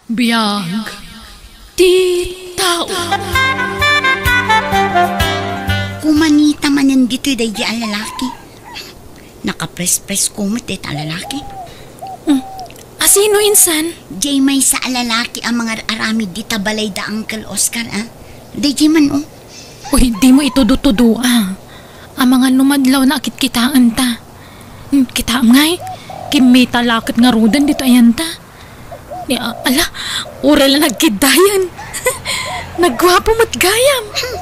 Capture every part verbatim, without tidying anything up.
Biag ti tao. Kumanita manen ditoy daydi a lalaki. Nakaprespres ko met dayta a lalaki. Hmm. Asino insan? Jay maysa a lalaki a mangar-aramid dita balay da Uncle Oscar, a. Daydi man, o. Uy, dimo itudo-tudo, a. Amangan no madlaw na a kitkitaenta. Hmm, kitaem ngay, kimmita la ket ngaruden ditoy ayanta. Ni, a-, ala, uray la nagkiddayen. Nagguapo met gayam. Hmm,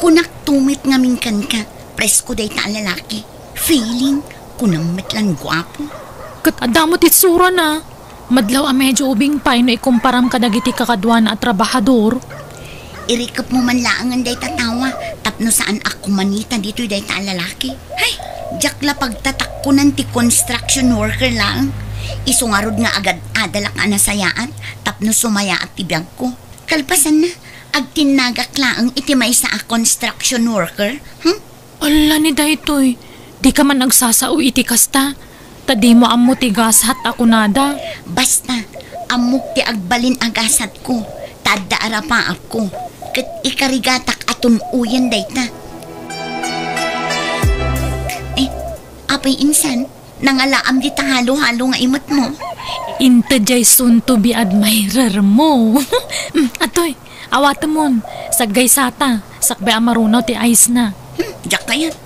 kunak to met ngamin kenka, presko dayta a lalaki. Feeling, kunam met lan guapo. Ket adda met itsurana. Madlaw a medyo ubing pay no ikumparam kadagiti kakaduana a trabahador. Irikepmo man laengen dayta tawa tapno saan a kumanita ditoy dayta a lalaki. Hay, diak la pagtatakkonan ti construction worker laeng. Isu ngarud nga agad-adalak a nasayaat tapno sumayaat ti biagko. Kalpasanna, agtinnagak laeng iti maysa a construction worker. Hmm? Ala ni daytoy, dika man agsasao iti kasta, ta dimo ammo ti gasat a kunada. Basta, ammok ti agbalin a gasatko, ta adda arapaapko, ket ikarigatak a tun-oyen dayta. Eh, apay insan, nangalaam dita halo-halo nga imetmo? Inta jay son to be admirer mo. Mm, atoy, awatemon, saggaysata, sakbay a marunaw ti ice na. Hmm, diak kayat.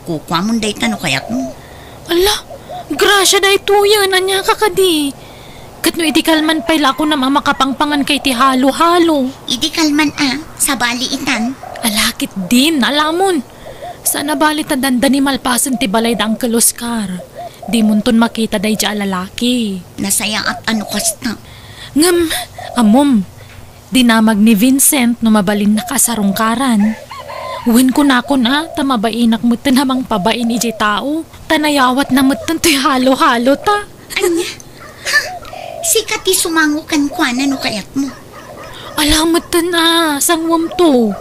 Kukuamon dayta no kayatmo. Ala, grasia daytoyen, ania ka kadi? Ket no idi kalman pay la a kunam a makapangpangan ka iti halo-halo. Idi kalman a, sabali itan. Ala ketdin, alamon. Saan a bali ta dandani malpasen ti balay da Uncle Oscar. Dimonton makita daydi a lalaki. Nasayaat a no kasta. Ngem, ammom, dinamag ni Vincent no mabalinnaka a sarungkaran. Wen kunakon a, ta mabainak metten a mangpabain idiay tao, ta nayawatna metten toy halo-halo ta. Ania? Ha? Sika ti sumango kenkuana no kayatmo. Ala metten a, sanguem to.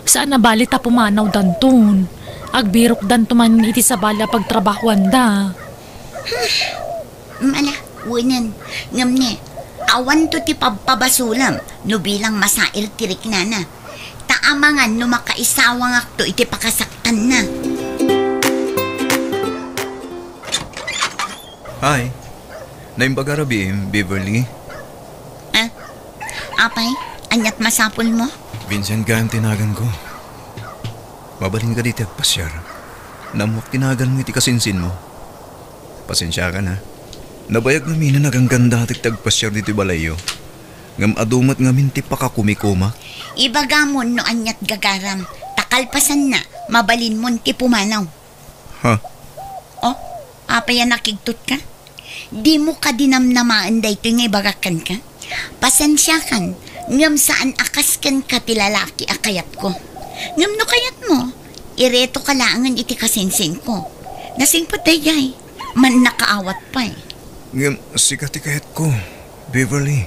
Saan a bali ta pumanaw danton. Agbirok danto man iti sabali a pagtrabahoanda. Mala, wenen. Ngem ne, awan to ti pabpabasolem no bilang masair ti riknana. Ta amangan no makaisawangakto iti pakasaktanna. Hi. Naimbag a rabiim, Beverly. Ah? Apay, aniat masapulmo? Vincent gayam ti naganko. Mabalin kadi ti agpasiar? Naammoak ti naganmo iti kasinsinmo. Pasensiakan, ha. Nabayag ngamin a naganggandatek ti agpasiar ditoy balayyo. Ngem adu met ngamin ti pakakumikumak. Ibagamon no aniat gagaram, ta kalpasanna, mabalinmon ti pumanaw. Ha? Oh, apay a nakigtotka? Dimo kadi namnamaen daytoy nga ibagak kenka? Pasensiakan, ngem saan a kas kenka ti lalaki a kayatko. Ngem no kayatmo, iretoka laengen iti kasinsinko. Nasingpet daydiay, mannakaawat pay. Ngem sika ti kayatko, Beverly.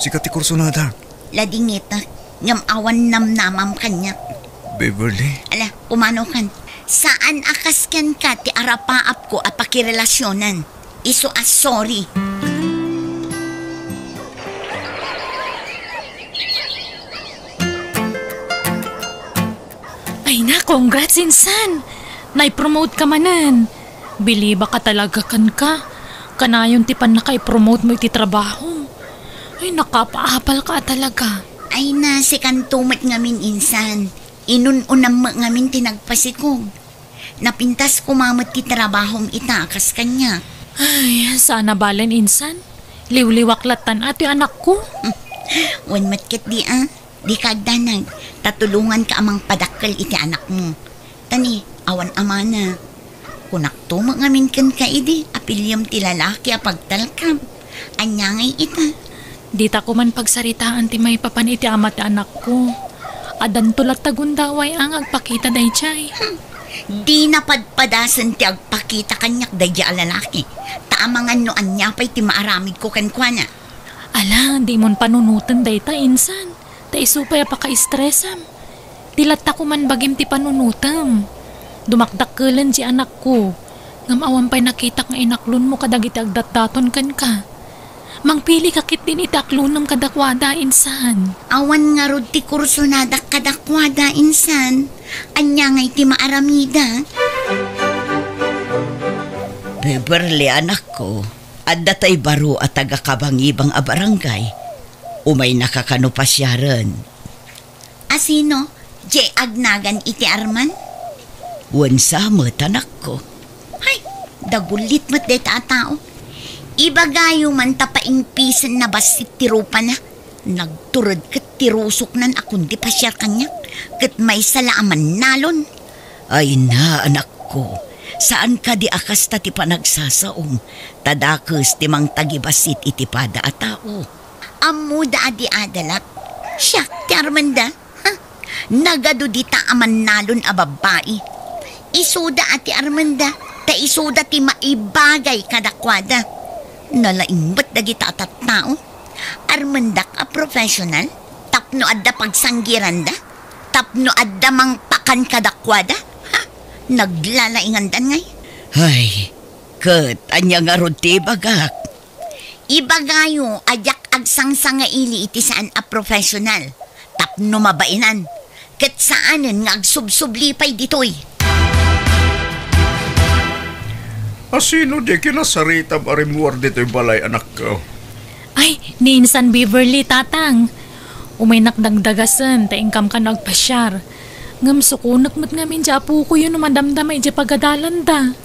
Sika ti kursonadak. Ladingitak, ngem awan namnamam kaniak. Beverly? Ala, pumanaw kan. Saan a kas kenka ti arapaapko a pakirelasionan. Isu a sorry. Ay na, congrats, insan! Nai-promote ka manen. Bilibak a talaga kenka. Kanayon ti pannakaipromote mo iti trabaho. Ay, nakapaapal ka a talaga. Ay na, sikanto met ngamin, insan. Inun-unam met ngamin ti nagpasikog. Napintas koma met ti trabahom ita a kas kaniak. Ay, saan a balen, insan. Liwliwak lattan a ti anakko. Wen met ketdi a. Dika agdanag, ta tulonganka a mangpadakkel iti anakmo. Ta ni, awan amana. Kunakto met ngamin kenka idi, apiliem ti lalaki a pagtalkam. Ania ngay ita? Dita koman pagsaritaan ti maipapan iti ama ti anakko. Addanto latta gundaway a nga agpakita daydiay. Hmm. Dina padpadasen ti agpakita kaniak daydiay a lalaki. Ta amangan no ania pay ti maaramidko kenkuana. Ala, dimon panunoten dayta, insan. Ta isu pay a pakaistresam. Ti latta koman bagim ti panunotem. Dumakdakkelen ti anakko. Ngem awan pay nakitak nga inaklonmo kadagiti agdatdaton kenka. Mangpili ka ketdin iti aklonem kadakuada, insan. Awan ngarud ti kursonadak kadakuada, insan. Ania ngay ti maaramidak? Beverly, anakko, adda tay baro a taga-Kabangibang a barangay. Umaynaka kano pasiaren? A sino? Diay agnagan iti Arman? Wen sa met, anakko. Hay, dagulit met dayta a tao. Ibagayo man ta paingpisen na bassit ti rupana. Nagtured ket ti rusoknan a kundi pasiar kaniak, ket maysa la a mannalon. Ay na, anakko, saan kadi a kasta ti panagsasaom, ta dakes ti mangtagibassit iti pada a tao. Ammoda a di adalak? Siak ti Armanda? Ha? Nagadu dita a mannalon a babbai. Isuda a ti Armanda, ta isuda ti maibagay kadakuada. Nalaing met dagita a tattao. Armandak a professional, tapno adda pagsanggiranda, tapno adda mangpakan kadakuada. Ha? Naglalaingandan ngay. Ay, ket ania ngarud ti ibagak? Ibagayo a diak agsangsangaili iti saan a professional tapno mabaenan, ket saanen nga agsubsubli pay ditoy. A sino diay kinasaritam a rimmuar ditoy balay, anakko? Ay, ni Insan Beverly, Tatang. Umaynak dagdagasen ta inkam kano agpasiar. Ngem sukonek met ngamin diay apokoyo no madamdama idiay pagadalanda.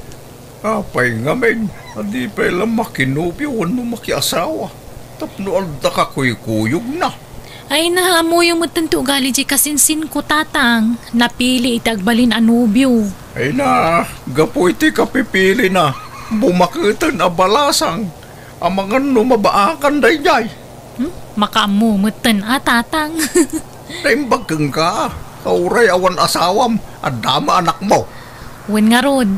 Apay ngamin a di pay la makinobio wenno makiasawa tapno adda kakuykuyogna? Ay, na, ammoyo metten ti ugali diay kasinsinko, Tatang. Napili iti agbalin a nobio. Ay na, gapu iti kapipilina, bumaketen a balasang. Amangan no mabaakan daydiay. Hmm? Makaammo metten a, Tatang. Naimbag kenka, ta uray awan asawam, adda met anakmo. Wen ngarud,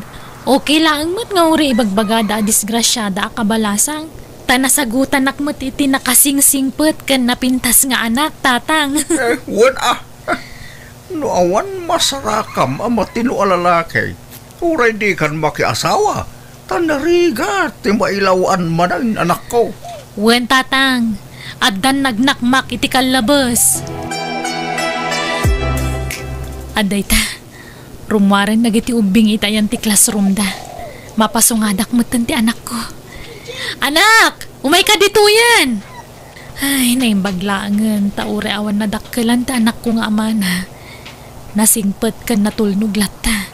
okay laeng met nga uray ibagbagada a disgrasiada a kabalasang. Ta nasagutanak met iti nakasingsingpet ken napintas nga anak, Tatang. Eh, wen a. No awan masarakam a matino a lalaki, uray dikan makiasawa, ta narigat ti mailaw-an manen, anakko. Wen, Tatang, addan nagnakmak iti kallabes. Adda ita, rummuaren dagiti ubbing iti ayan ti classroomda. Mapasungadak metten ti anakko. Anak, umayka ditoyen! Ay, naimbag laengen ta uray awan nadakkelan ti anakko nga amana. Nasingpet ken natulnog latta.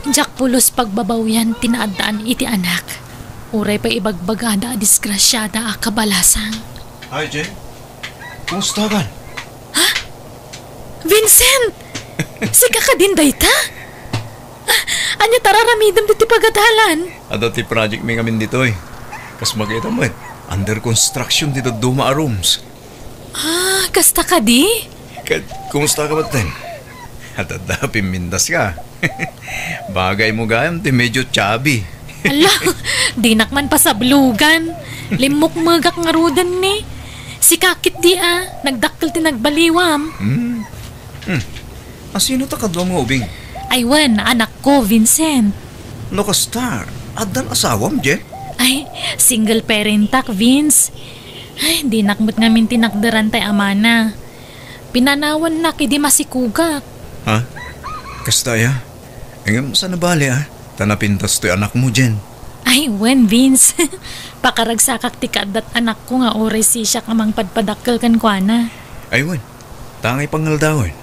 Diak pulos pagbabawian ti naaddaan iti anak. Uray pay ibagbagada a disgrasiada a kabalasang. Hi, Jen. Kumusta ka? Ha? Vincent! Sika kadin dayta? Ah, ania ti ar-aramidem ditoy pagadalan? Adda ti project mi ngamin ditoy. Kas makita met, under construction ti dadduma a rooms. Ah, kasta kadi? Ket, kumusta ka metten? Adda pimmintas ka. Bagay mo gayam ti medyo chubby. Ala, dinak man pasablogan. Limmukmegak ngaruden ni. Sika ketdi a, nagdakkel ti nagbaliwam. Hmm. Hmm. A sino ta kaduam nga ubing? Ay wen, anakko, Vincent. No kasta, addan asawam, Jen? Ay, single parentak, Vince. Ay, dinak met ngamin tinakderan tay amana. Pinanawannak idi masikugak. Ha? Kasta aya? Ngem saan a bale, a? Ta napintas toy anakmo, Jen. Ay, wen, Vince. Pakaragsakak ti kaaddat anakko nga uray sisiak a mangpadpadakkel kenkuana. Ay, wen. Ta angay pangaldawen?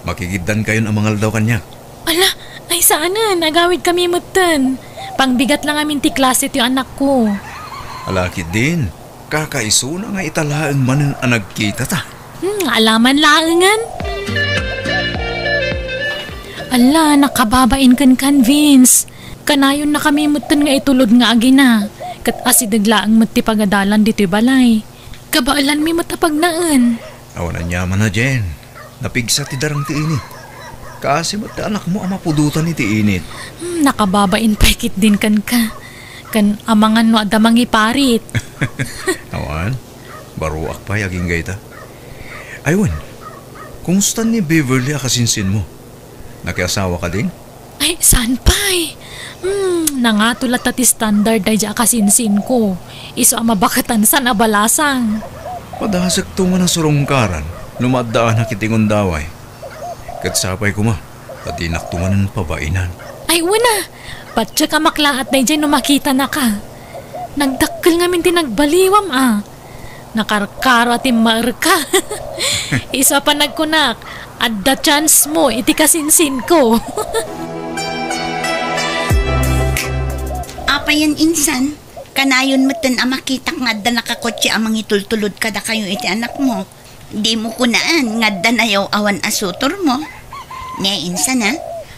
Makigiddankayon a mangaldaw kaniak. Ala, ay saanen, agawidkami metten. Pangbigat la ngamin ti klase ti anakko. Ala ketdin, kakaisuna nga ita laeng manen a nagkitata. Hmm, alaman laengen. Ala, nakababain kenkan, Vince. Kanayonnakami metten nga itulod nga agina. Ket asideg laeng met ti pagadalan ditoy balay. Kabaelanmi met a pagnaen. Awan aniaman a, Jen. Napigsa ti darang ti init. Kaasi met ti anakmo a mapudotan iti init. Hmm, nakababain pay ketdin kenka. Ken amangan no adda mangiparit. Awan, baroak pay agingga ita. Ay wen, kumusta ni Beverly a kasinsinmo? Nakiasawa kadin? Ay, saan pay? Hmm, nangato latta ti standard daydiay a kasinsinko. Isu a mabaketan san a balasang. Padasekto man a surungkaran no maaddaanak iti gundaway. Ket sapay koma a dinakto manen pabainan. Ay, wen a, patiek a maklaat daydiay no makitanaka. Nagdakkel ngamin ti nagbaliwam a. Nakarkaro a timmaerka. Isu a panagkunak, adda chance mo iti kasinsinko. Apayen insan, kanayon metten a makitak nga adda nakakotse a mangitultulod kadakayo iti anakmo. Dimo kunaan nga adda nayaw-awan a sutormo. Ne insan a,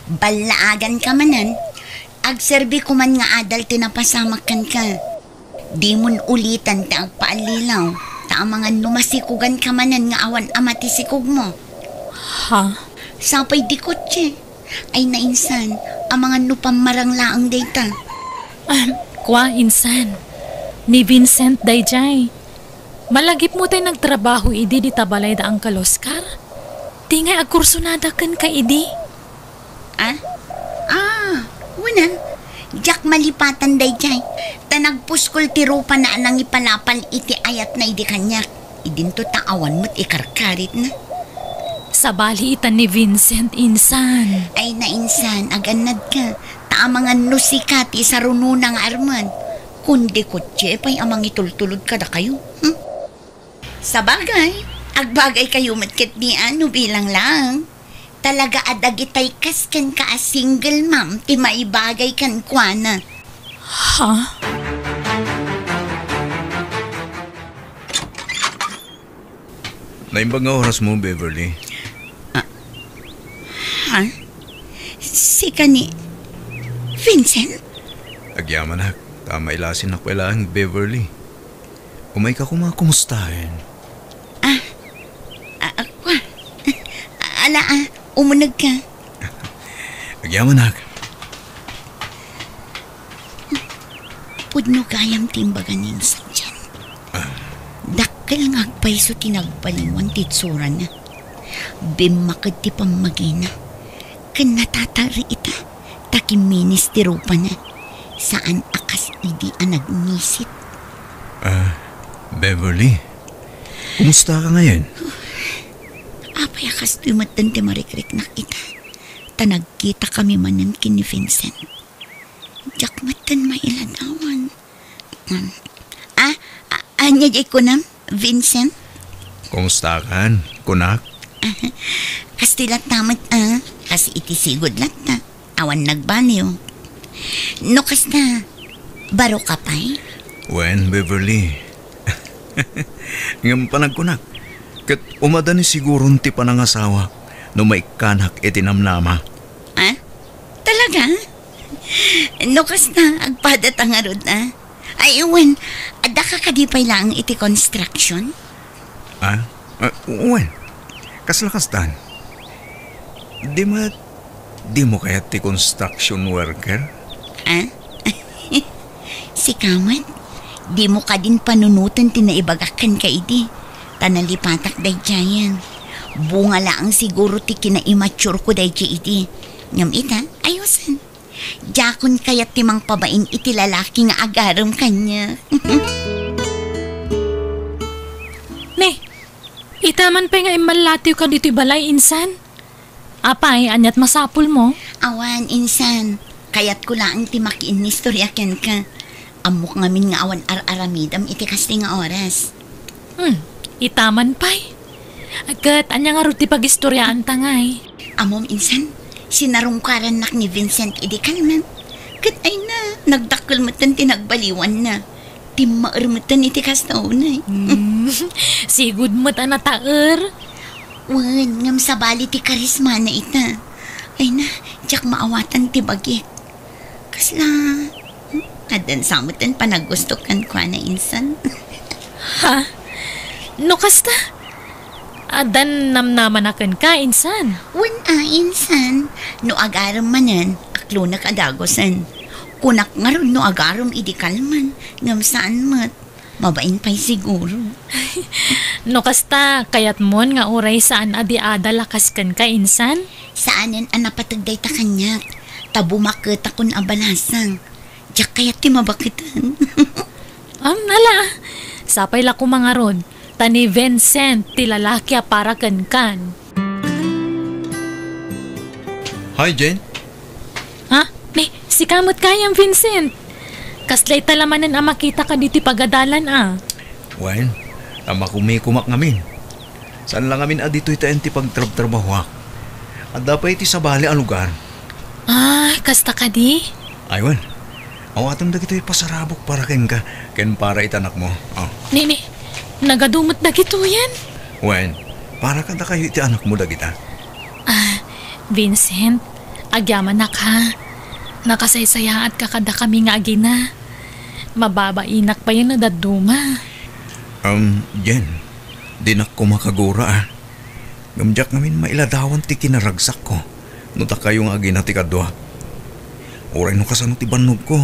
ballaaganka manen. Agserbi koman nga adal ti napasamak kenka. Dimon ulitan ti agpaallilaw, ta amangan no masikuganka manen nga awan ama ti sikogmo. Ha? Sapay di kotse. Ay nainsan, amangan no pammarang laeng dayta. Ahem, kua, insan. Ni Vincent daydiay. Malagipmo tay nagtrabaho idi dita balay da Uncle Oscar? Di ngay agkursunada kenka idi? Ah? Ah, wen a. Diak malipatan daydiay. Ta nagpuskol ti rupana a nangipalapal iti ayatna idi kaniak. Idinto ta awan met ikarkaritna. Sabali ita ni Vincent, insan. Ay, nainsan, agannadka. Ta amangan no sika ti sarunona nga armen. Kundi kotse pay a mangitultulod kadakayo. Hmm? Sabagay, agbagaykayo met ketdi a no bilang laeng. Talaga a dagitay kas kenka a single mom ti maibagay kenkuana. Ha? Naimbag nga orasmo, Beverly. Ah, ha? Sika ni Vincent? Agyamanak, ta mailasinak pay laeng, Beverly. Umayka koma kumustaen? Ah, ah, ah, kua. Ala, ah, umunegka. Agyamanak. Pudno gayam ti imbaga ni insan diay. Ah. Dakkel nga agpayso ti nagbaliwan ti itsurana. Bimmaked ti pammagina. Ken natataer ita, ta kimminis ti rupana. Saan a kas idi a nagnisit. Ah, Beverly, kumusta ka ngayon? Apay a kastoy metten ti marikriknak ita, ta nagkitakami manen ken ni Vincent. Diak metten mailadawan. Hmm. Ah, a-, ania diay kunam, Vincent? Kumusta kan, kunak? Kastoy latta met, ah. Kas iti sigud latta. Awan nagbaliw. No kasta, baro ka pay? Wen, Beverly. Ngem panagkunak, ket umadani siguron ti panangasawak no maikkanak iti namnama. Ah? Talaga? No kasta, agpadata ngarud, ah? Ay, wen, adda ka kadi pay laeng iti construction? Ah? Ah, wen, kasla kastan. Di met, dimo kayat ti construction worker? Ah? Sika met, dimo kadin panunoten ti naibagak kenka idi, ta nalipatak daydiayen. Bunga laeng siguro ti kinaimmatureko daydiay idi. Ngem ita, ayosen. Diakon kayat ti mangpabain iti lalaki nga agarem kaniak. Ne, ita man pay nga immallatiwka ditoy balay, insan? Apay, aniat masapulmo? Awan, insan. Kayatko laeng ti makiinnistoria kenka. Ammok ngamin nga awan ar-aramidem iti kastoy nga oras. Hmm, ita man pay. Ket ania ngarud ti pagistoriaanta ngay? Ammom, insan, sinarungkarannak ni Vincent idi kalman. Ket ay na, nagdakkel metten ti nagbaliwanna. Timmaer metten iti kasta unay. Hmm, sigud met a nataer. Wen, ngem sabali ti karismana ita. Ay na, diak maawatan ti bagik. Kasla, hmm, addan sa metten panagustok kenkuana, insan. Ha? No kasta? Addan namnamana kenka, insan? Wen a, insan. No agarem manen, aklonek a dagusen. Kunak ngarud no agarem idi kalman, ngem saan met. Mabain pay siguro. No kasta, kayatmon nga uray saan a di adal a kas kenka, insan? Saanen a napateg dayta kaniak. ta bumaketakon a balasang. Diak kayat ti mabaketen. Am, ala. Sapay la koma ngarud, ta ni Vincent ti lalaki a para kenkan. Hi, Jen. Ha? Ni, sika met gayam, Vincent. Kasla ita la manen a makitaka ditoy pagadalan a. Wen, ta makumikumak ngamin. Saan la ngamin a ditoy taen ti pagtrabtrabahoak. Adda pay iti sabali a lugar. Ah, kasta kadi? Ay, wen. Awatem dagitoy pasarabok para kenka, ken para iti anakmo. Ah. Ni, ni, nagadu met dagitoyen? Wen, para kadakayo iti anakmo dagita. Ah, Vincent, agyamanak ha. Nakasaysayaatka kadakami nga agina. Mababainak payen no dadduma. Um, Jen, dinak koma kagura, ah. Ngem diak ngamin mailadawan ti kinaragsakko no dakayo nga agina ti kadua. Uray no kasano ti bannogko,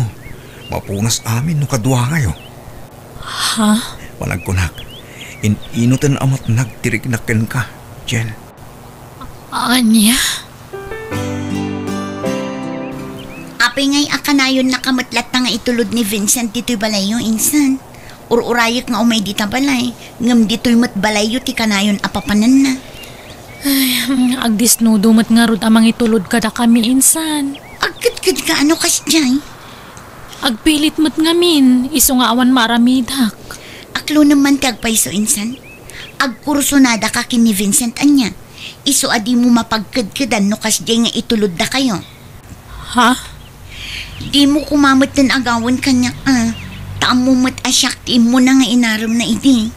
mapunas amin no kaduangayo. Ha? Panagkunak, in-inoten a matnag ti riknak kenka, Jen. Ania? Apay ngay a kanayonnaka met latta nga itulod ni Vincent ditoy balayyo, insan? Ur-urayek nga umay dita balay, ngem ditoy met balayyo ti kanayon a papananna. Ay, agdisnudo met ngarud a mangitulod kadakami, insan. Agkedkedka a no kasdiay? Agpilit met ngamin, isu nga awan maaramidak. Aklonem man ti agpayso, insan. Agkursonadaka ken ni Vincent ania. Isu a dimo mapagkedkedan no kasdiay nga ituloddakayo. Ha? Dimo koma metten agawen kaniak a. Ta ammo met a siak ti immuna nga inaremna idi.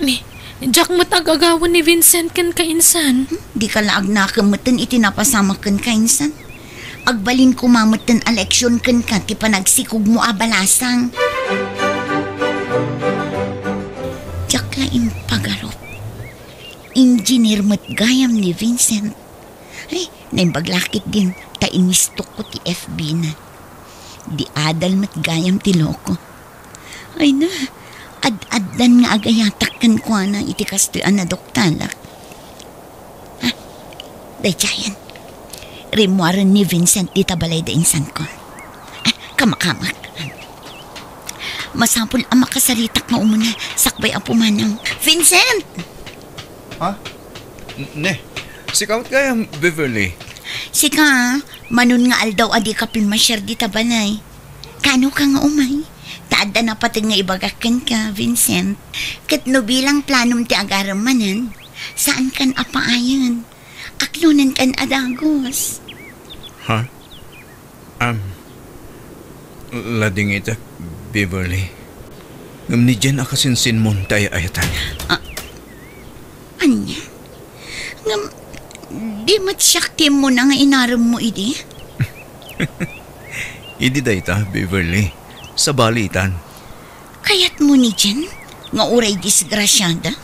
Ni, diak met ag-agawen ni Vincent kenka, insan. Hmm, dika la agnakem metten iti napasamak kenka, insan. Agbalin koma metten a leksion kenka ti panagsikogmo a balasang. Diak la impagarup. Engineer met gayam ni Vincent. Ay, naimbag la ketdin ta inistok ko ti F B na. Di adal met gayam ti loko. Ay na, ad-addan nga agayatak kenkuana iti kastoy a naduktalak. Ha? Daydiayen. Rimmuaren ni Vincent dita balay da insanko. Ah, kamakamak. Masapul a makasaritak nga umuna, sakbay a pumanang. Vincent! Ha? N-, ne, sika met gayam, Beverly. Sika, manon nga aldaw a dika pimasiar dita balay. Kaano ka nga umay? Ta adda napateg nga ibagak kenka, Vincent. Ket no bilang planom ti agarem manen, saankan a paayen. Aklonenkan a dagus. Ha? Am, ladingitek, Beverly. Ngem ni Jen a kasinsinmon ti ay-ayatan. Ah, ania? Ngem, di met siak ti immuna nga inaremmo idi? Idi dayta, Beverly, sabali itan. Kayatmo ni Jen nga uray disgrasiada?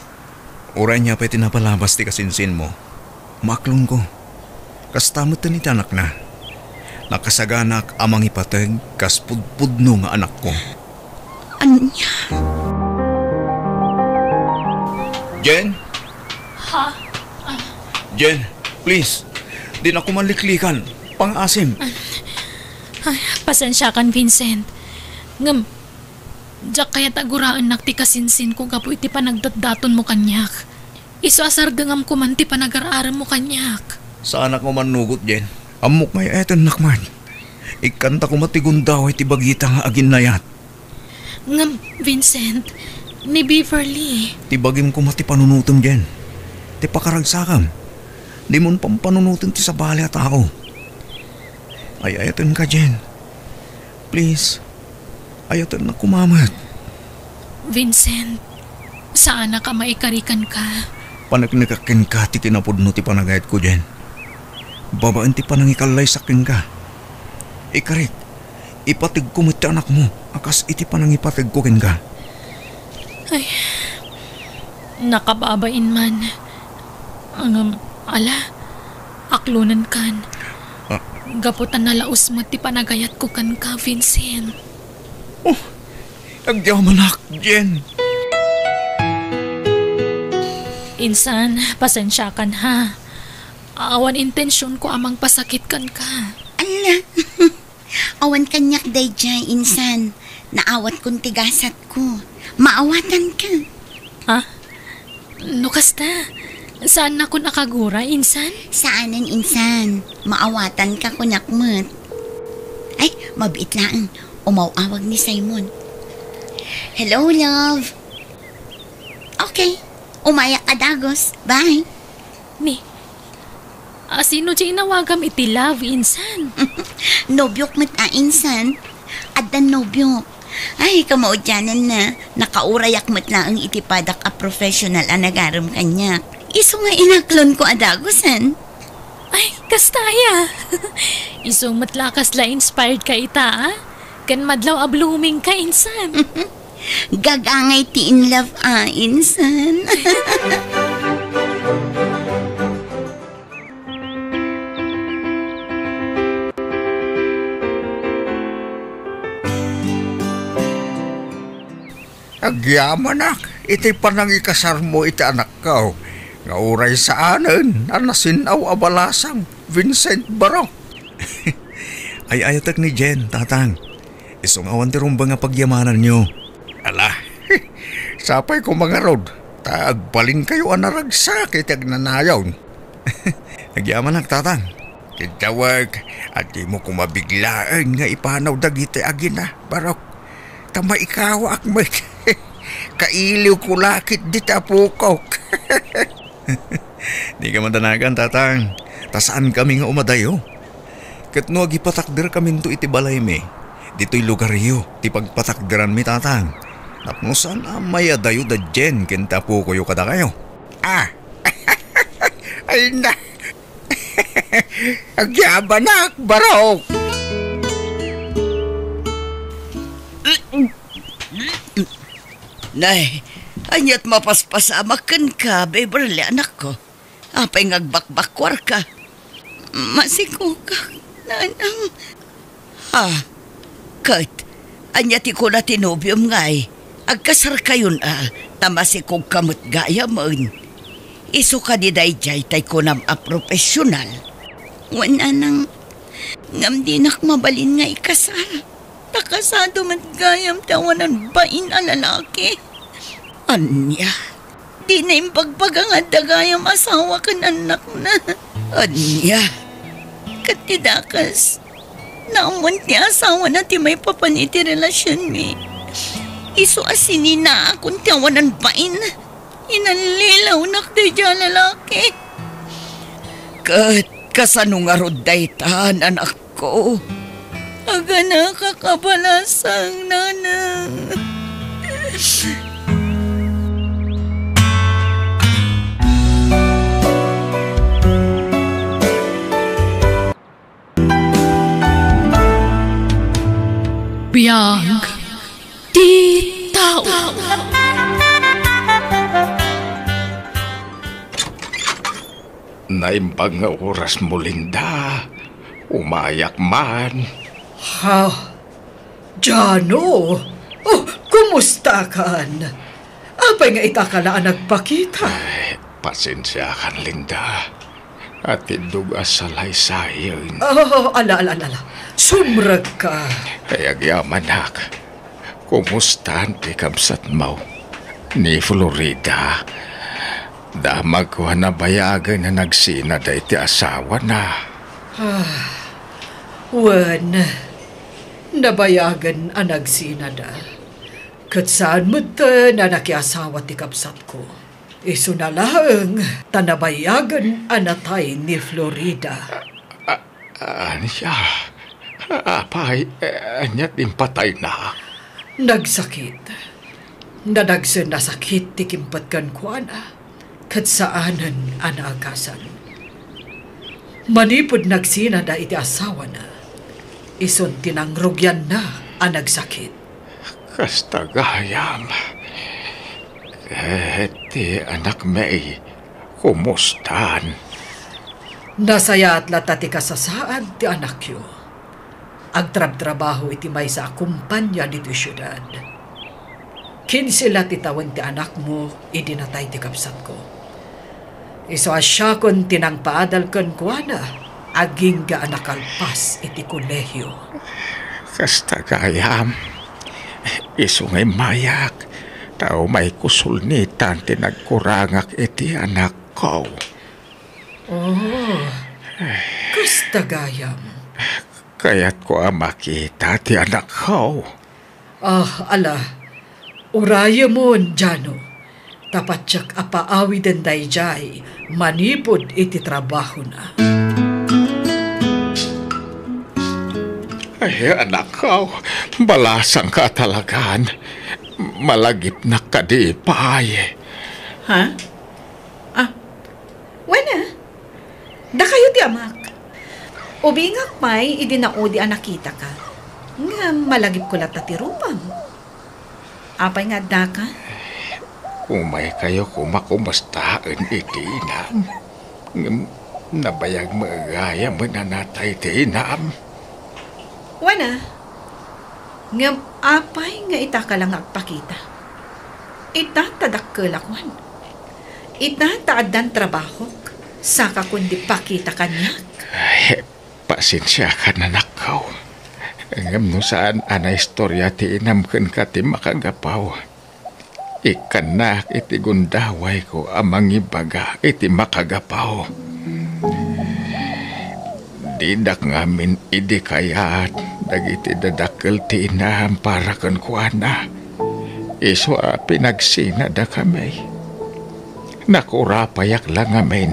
Uray ania pay ti napalabas ti kasinsinmo, maaklonko. Kasta met ti anakna. Nakasaganak a mangipateg kas pudpudno nga anakko. Ania? Jen? Ha? Ah. Jen, please. Dinako man liklikan. Pangaasim. Ay, pasensiakan, Vincent. Ngem, diak kayat a guraennak ti kasinsinko gapu iti panagdatdatonmo kaniak. Isu a sardengamko man ti panagar-aremmo kaniak. Saanak nga mannugot, Jen. Ammok nga ay-ayatennak man. Ikkanta koma ti gundaway ti bagita nga aginnayat. Ngem, Vincent, ni Beverly. Ti bagim koma ti panunotem, Jen. Ti pakaragsakam. Dimon pampanunoten ti sabali a tao. Ay-ayatenka, Jen. Please. Ayatennak koma met. Vincent, saanak a maikari kenka. Paneknekak kenka ti kinapudno ti panagayatko, Jen. Babaen ti panangikallaysak kenka. Ikarik, ipateg ko met ti anakmo a kas iti panangipategko kenka. Ay, nakababain man. Ngem, ala, aklonenkan. Ah. Gapu ta nalaus met ti panagayatko kenka, Vincent. Oh, agyamanak, Jen. Insan, pasensiakan ha. Awan intensionko a mangpasakit kenka. Awan kaniak daydiay, insan. Naawatkon ti gasatko. Maawatanka. Ha? No kasta, saannakon a kaguray, insan? Saanen, insan. Maawatanka, kunak met. Ay, mabiit laeng. Umaw-awag ni Simon. Hello, love. Okay. Umayak a dagus. Bye. Ni, asino ti inawagam iti love, insan? Nobiok met a, insan. Addan nobiok. Ay, kamaudiananna, nakaurayak met laeng iti padak a professional a nagarem kaniak. Isu nga inaklonko a dagusen. Ay, kasta aya. Isu met la kasla inspired ka ita, a? Ken madlaw a blooming ka, insan. Gagangay ti in love, a, insan. Agyamanak iti panangikasarmo iti anakko, nga uray saanen a nasin-aw a balasang, Vincent Barok. Ay-ayatek ni Jen, Tatang. Isu nga awan ti rumbeng a pagyamananyo. Ala, sapay koma ngarud, ta agbalinkayo a naragsak iti agnanayon. Agyamanak, Tatang. Ket dawek, adimo koma biglaen nga ipanaw dagiti agina, Barok. Ta maikawaak met. Kailiwko la ketdi ti apokok. Dika madanagan, Tatang, ta saankami nga umadayo. Ket no agipatakderkaminto iti balaymi, ditoy lugaryo ti pagpatakderanmi, Tatang. Tapno saan a mayadayo da Jen ken ti apokoyo kadakayo. Ah! Ay na! Agyamanak, Barok! Nay, ania't mapaspasamak kenka, Beverly, anakko? Apay nga agbakbakkuarka? Masikogak, nanang. Ha? Ket, ania ti kuna ti nobiom ngay? Agkasarkayon a, ta masikogka met gayamen. Isu kadi daydiay tay kunam a profesional? Wen, nanang, ngem dinak mabalin nga ikasar. Ta kasado met gayam ti awanan bain a lalaki. Ania? Dina imbagbaga nga adda gayam asawa ken annakna. Ania? Ket ti dakes, naammoan ti asawana ti maipapan iti relasionmi. Isu a sininaakon ti awanan bain. Inallilawnak daydiay a lalaki. Ket kasano ngarud dayta, anak? Ko. Aganaka kabalasang, nanang. Biag ti tao. Naimbag nga orasmo, Linda. Umayak man. Ha? Jano? Oh, kumustakan? Apay nga ita ka la a nagpakita? Ay, pasensiakan, Linda. Atiddog a salaysayen. Oh, ala, ala, ala, ala. Sumrek ka. Ay, agyamanak. Kumustan ti kabsatmo ni Florida? Damagko a nabayagen a nagsinada iti asawana. Ah, wen, nabayagen a nagsinada. Ket saan metten a nakiasawa ti kabsatko. Isuna laeng ta nabayagen a natay ni Florida. A-, ania? Apay, ania ti impatayna? Nagsakit. Nadagsen a sakit ti kimpet kenkuana, ket saanen a naagasan. Manipud nagsinada iti asawana, isun ti nangrugianna a nagsakit. Kasta gayam. Ket ti anakmi, kumustan? Nasayaat latta ti kasasaad ti anakyo. Agtrabtrabaho iti maysa a kumpania ditoy siudad. Kinse la ti tawen ti anakmo idi natay ti kabsatko. Isu a siakon ti nangpaadal kenkuana, agingga a nakalpas iti kolehio. Kasta gayam, isu nga immayak, ta umayko sulnitan ti nagkurangak iti anakko. Oh, kasta gayam. Kayatko a makita ti anakko. Ah, ala, urayemon, Jano. Ta patiek a paawiden daydiay manipud iti trabahona. Ay, anakko, balasangka talagan. Malagipnak kadi pay. Ha? Ah, wen a, dakayo ti amak. Ubingak pay idi naudi a nakitaka. Ngem malagipko latta ti rupam. Apay nga addaka? Umaykayo koma kumustaen iti inam. Ngem nabayag met gayam a natay ti inam. Wen a, ngem apay nga itaka la nga agpakita? Ita ta dakkelak wen. Ita ta addan trabahok, saka kundi pakita kaniak. Ay, pasensiakan, anakko. Ngem no saan a naistorya ti inam kenka ti makagapu, ikkannak iti gundawayko a mangibaga iti makagapu. Didak ngamin idi kayat dagiti dadakkel ti inam para kenkuana. Isu a pinagsinadakami. Nakurapayak la ngamin.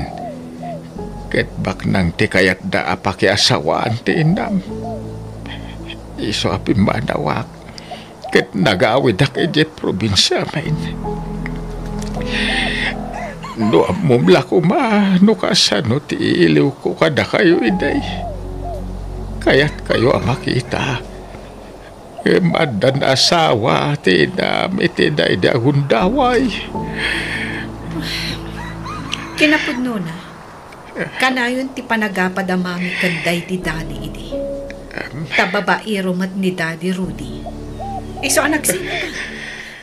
Ket baknang ti kayatda a pakiasawaan ti inam. Isu a pimmanawak ket nagawidak idiay probinsiamin. No ammom la koma no kasano ti iiliwko kadakayo idi. Kayatkayo a makita. Ngem addan asawa ti inam iti daydi a gundaway. Kinapudnona, kanayon ti panagapad a mami ken daydi Dani idi. Ta babaero met ni Daddy Rudy. Isu a nagsinada.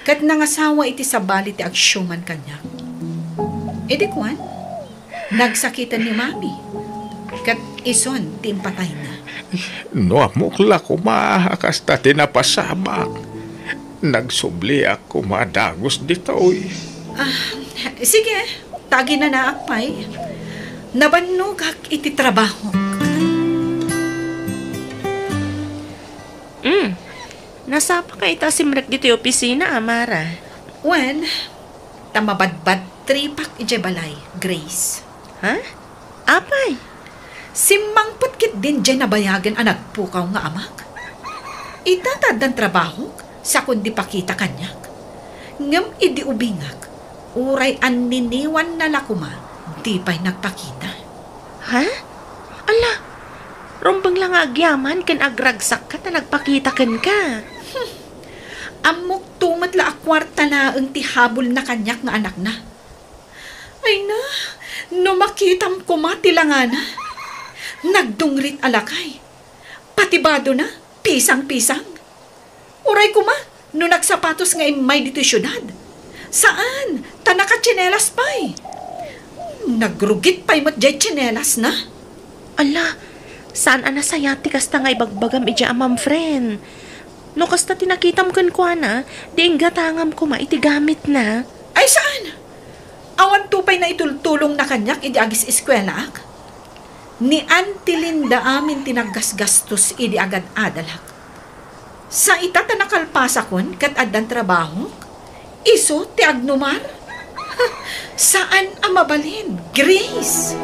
Ket nangasawa iti sabali ti agsiuman kaniak. Idi kuan, nagsakiten ni Mami, ket isun ti impatayna. No ammok la koma a kasta ti napasamak, nagsubliak koma dagus ditoy. Ah, sige, ta aginanaak pay. Nabannogak iti trabahok. Mm. Nasapaka ita a simrek ditoy opisina, a, Mara? Wen, ta mabadbadtripak idiay balay, Grace. Ha? Apay? Simmangpet ketdin diay nabayagen a nagpukaw nga amak. Ita ta addan trabahok, sakon di pakita kaniak. Ngem idi ubingak, uray anniniwanna la koma, di pay nagpakita. Ha? Ala, rumbeng la nga agyaman ken agragsakka ta nagpakita kenka. Hmm. Ammok to met la a kuarta laeng ti habulna kaniak nga anakna. Ay na, no makitam koma ti langana. Nagdungrit a lakay. Pati badona, pisang-pisang. Uray koma, no nagsapatos nga immay ditoy siudad. Saan, ta nakatsinelas pay. Nagrugit pay met diay tsinelasna. Ala, saan a nasayaat ti kasta nga ibagbagam idiay amam, friend. No kasta ti nakitam kenkuana, di inggatangam koma iti gamitna. Ay, saan? Awan to pay naitultulongna kaniak idi agis-eskuelaak? Ni Auntie Linda amin ti naggasgastos idi agad-adalak. Sa ita ta nakalpasakon ket addan trabahok, isu ti agnumar? Saan a mabalin, Grace!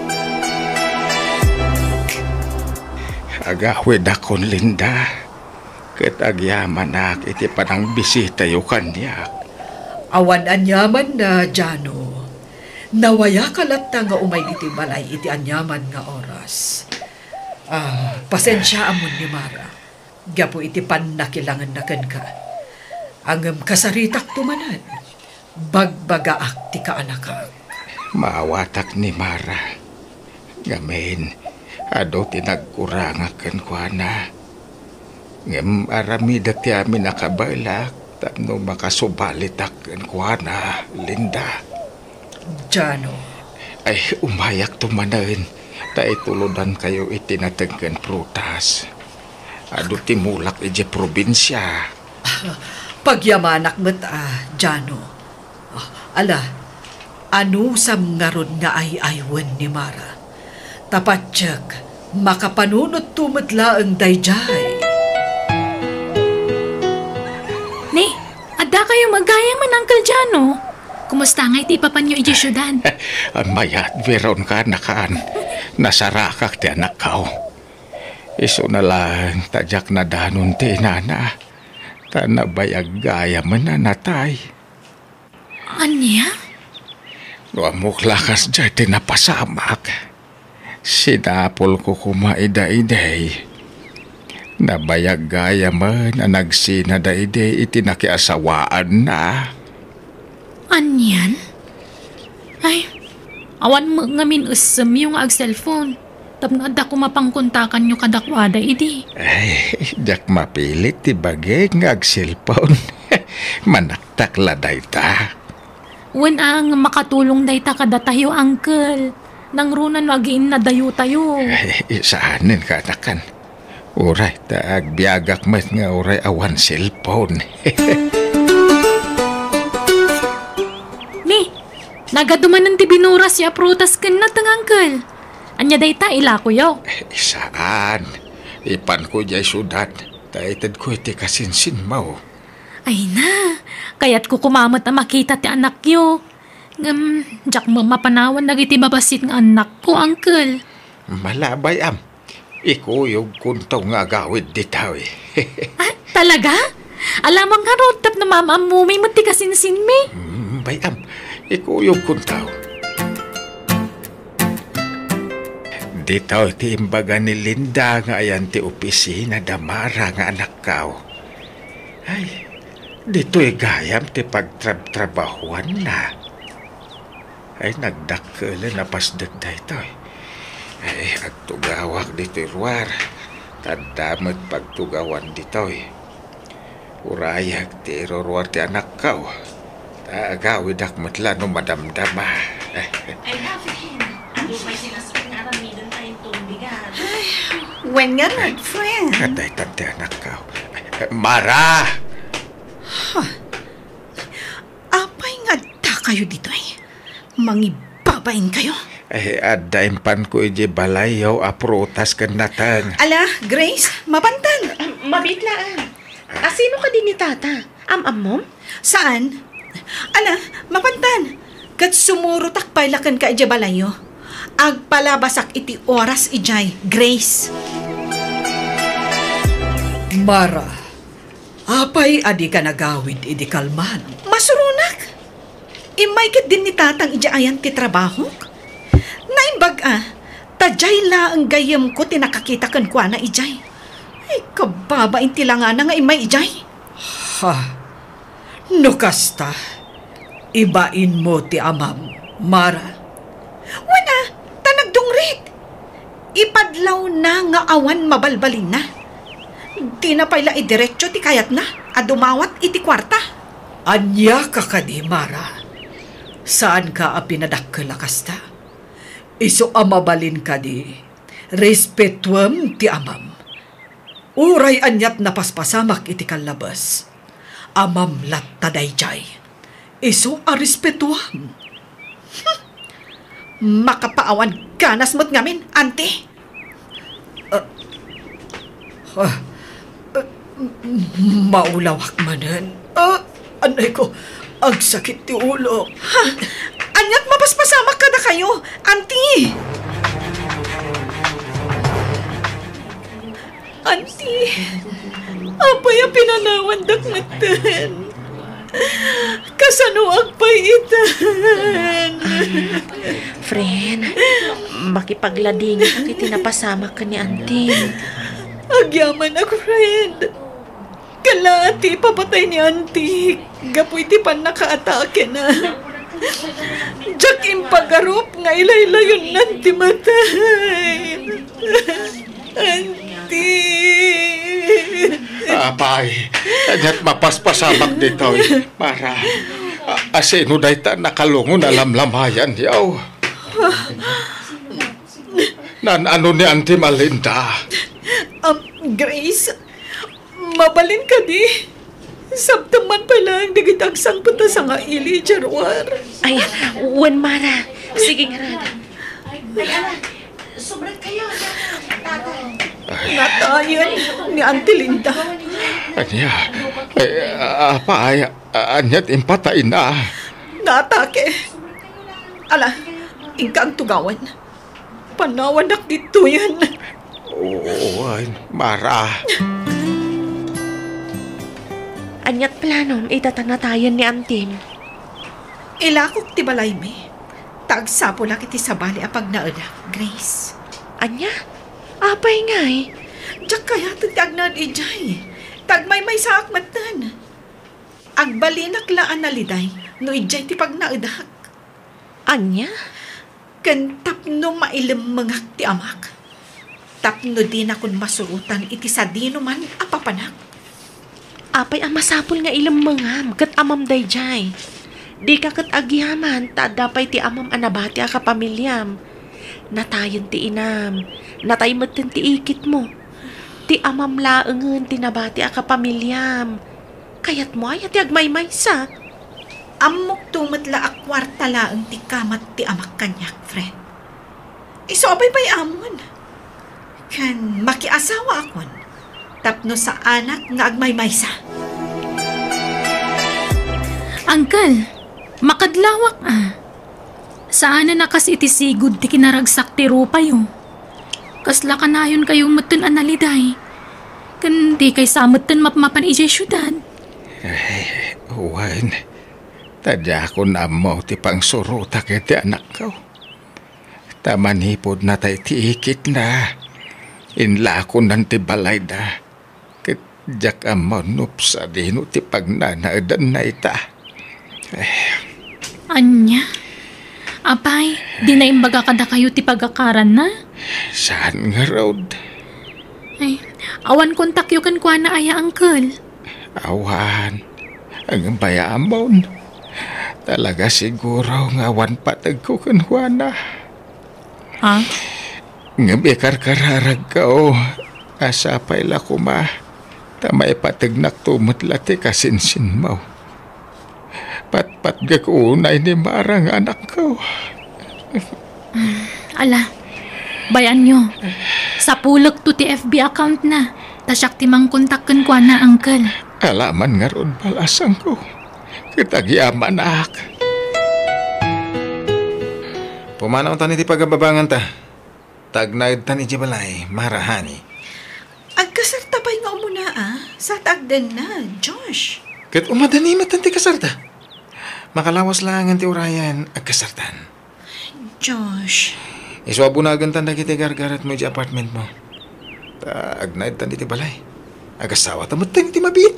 Agawidakon, Linda, ket agyamanak iti panangbisitayo kaniak. Awan aniamanna, Jano. Nawayaka latta nga umay ditoy balay iti aniaman nga oras. Ah, pasensiaamon ni Mara gapu iti pannakilangenna kenka. Ngem kasaritakto manen, bagbagaak ti kaanakak. Maawatak ni Mara. Ngamin, adu ti nagkurangak kenkuana. Ngem aramidek ti amin a kabaelak tapno makasubalitak kenkuana, Linda. Jano. Ay, umayakto manen, ta itulodankayo iti natengken prutas. Adu ti mulak idiay probinsia. Pagyamanak met a, Jano. Ah, ala, anusam ngarud nga ay-aywen ni Mara? Ta patiek, makapanunotto met laeng daydiay. Ni, adda kayo magayam man, Uncle Jano. Kumusta ngay ti ipapanyo idiay siudad? Mayat, Veron, kanakan. Nasarakak ti anakko. Isuna laeng ta diak nadanon ti inana, ta nabayag gayamen a natay. Ania? No ammok la kasdiay ti napasamak, sinapulko koma ida idi. Nabayag gayamen a nagsinada idi iti nakiasawaanna. Anian? Ay, awan met ngamin essemyo nga agselpon. Tapno adda koma pangkontakanyo kadakuada idi. Ay, diak mapilit ti bagik nga agselpon. Manaktak la dayta. Wen a, nga makatulong dayta kadatayo, Uncle. Nangruna no agiinnadayotayo. Ay, saanen, kanakan. Uray, ta agbiagak met nga uray awan cellphone. Ni, nagadu manen ti binurasyo a prutas ken nateng, Uncle. Ania dayta, ilakoyo? Saan. Ipanko idiay siudad, ta itedko iti kasinsinmo. Ay na, kayatko koma met a makita ti anakyo. Ngem, diak met mapanawan dagiti babassit nga annakko, Uncle. Malabay, am. Ikuyogkonto nga agawid ditoy. Ah, talaga? Alamang ngarud tapno maam-ammomi met ti kasinsinmi. Mm, bay-am, ikuyogkonto. Ditoy ti imbaga ni Linda nga ayan ti opisina da Mara nga anakko. Ay, ditoy gayam ti pagtrabtrabahuanna. Ay, nagdakkelen a pasdek daytoy. Ay, agtugawak ditoy ruar. Ta adda met pagtugawan ditoy. Urayek ti iruruar ti anakko. Ta agawidak met la no madamdama. Ay, na, friend. Adu pay ti nasken nga aramiden tayo tumbigan. Ay, wen nga, friend. Adda itan ti anakko. Mara! Huh. Apay nga adda kayo ditoy? Mangibabain kayo? Eh, adda impanko idiay balayyo a prutas ken nateng. Ala, Grace, mapantan. Ah, mabiit laeng. Asino kadi ni Tata? Am-ammom? Saan? Ala, mapantan. Ket sumurotak pay la kenka idiay balayyo. Agpalabasak iti oras idiay, Grace. Mara, apay a dika nagawid idi kalman? Masuronak. Immay ketdin ni Tatang idiay ayan ti trabahok. Naimbag a, ta diay laeng gayyemko ti nakakita kenkuana idiay. Ay, kababain ti langana nga immay idiay. Ha? No kasta, ibainmo ti amam, Mara. Wen a, ta nagdungrit. Ipadlawna nga awan mabalbalinna. Dina pay la idiretso ti kayatna a dumawat iti kuarta. Ania ka kadi, Mara? Saanka a pinadakkel a kasta? Isu a mabalin kadi, respetuem ti amam. Uray aniat napaspasamak iti kallabes, amam latta daydiay. Isu a respetuam. Hmm. Makapaawan ganas met ngamin, Auntie. Ah, ah, ah, maulawak manen. Ah, anay ko, agsakit ti ulo. Ha? Aniat mapaspasamak kadakayo, Auntie? Auntie, apay a pinanawandak metten? Kasanoak pay itan? Friend, makipagladingit iti napasamak ken ni Auntie. Agyamanak, friend. Kalaat ti ipapatay ni Auntie gapu iti pannakaatakena. Diak impagarup nga ilaylayonnan ti matay. Auntie. Apay, ket mapaspasamak ditoy, Mara. A-, asino dayta nakalungon a lamlamayan, yaw? Nan-ano ni Auntie Malinda? Am, Grace, mabalin kadi? Sabtem man pay laeng dagiti agsangpet a sangaili idiay ruar. Ay, wen, Mara. Sige ngarud. Ay, ala, sobra kayo, tatay. Natayen ni Auntie Linda. Ania? Ay, apay, ania ti impatayna? Naatake. Ala, inka tugawen. Panawannak ditoyen. Oo, ay, Mara. Aniat planom ita ta natayen ni Antim? Ilakok ti balaymi, ta agsapulak iti sabali a pagnaedak, Grace. Ania? Apay ngay? Diak kayaten ti agnaed idiay. Ta agmaymaysaak metten. Agbalinak la a naliday no idiay ti pagnaedak. Ania? Ken tapno mailemmengak ti amak, tapno dinakon masurotan iti sadinoman a papanak. Apay a masapul nga ilemmengam ket amam daydiay? Dika ket agyaman ta adda pay ti amam a nabati a kapamiliam. Natayen ti inam, natay metten ti ikitmo. Ti amam laengen ti nabati a kapamiliam. Kayatmo aya ti agmaymaysa? Ammokto met la a kuarta laeng ti kamat ti amak kaniak, friend. Isu a baybay-amon. Ken makiasawaakon tapno saanak nga agmaymaysa. Uncle, makadlawak a. Saanen a kas iti sigud ti kinaragsak ti rupayo. Kasla kanayonkayo metten a naliday. Ken dikay sa metten mapmapan idiay siudad. Ay, wen, ta diakon ammo ti pangsurotak iti anakko. Ta manipud natay ti ikitna, inlakonan ti balayda. Ket diak ammo no sadino ti pagnanaedanna ita. Eh. Ania? Apay, di naimbaga kadakayo ti pagakaranna? Saan ngarud? Ay, awan kontakyo kenkuana aya, uncle? Awan. Ngem bay-amon. Talaga siguro nga awan pategko kenkuana. Ha? Ngem ikarkararagko a sapay la koma ta maipategnakto met la ti kasinsinmo. Patpatgek unay ni Mara nga anakko. Ala, bay-anyo. Sapulekto ti F B account na. Ta siak ti mangkontak kenkuana, uncle. Ala man ngarud, balasangko. Ket agyamanak. Pumanawtan iti pagababanganta. Ta agnaedtan idiay balay, Mara, honey. Agkasarta pay nga umuna, a? Sa ta agdenna, Josh. Ket umadani met ti kasarta. Makalawas laengen ti urayen, agkasartan. Josh. Isu a bunagentan dagiti gargaretmo idiay apartmentmo. Ta agnaedtan iti balay. Agasawata met ti mabiit.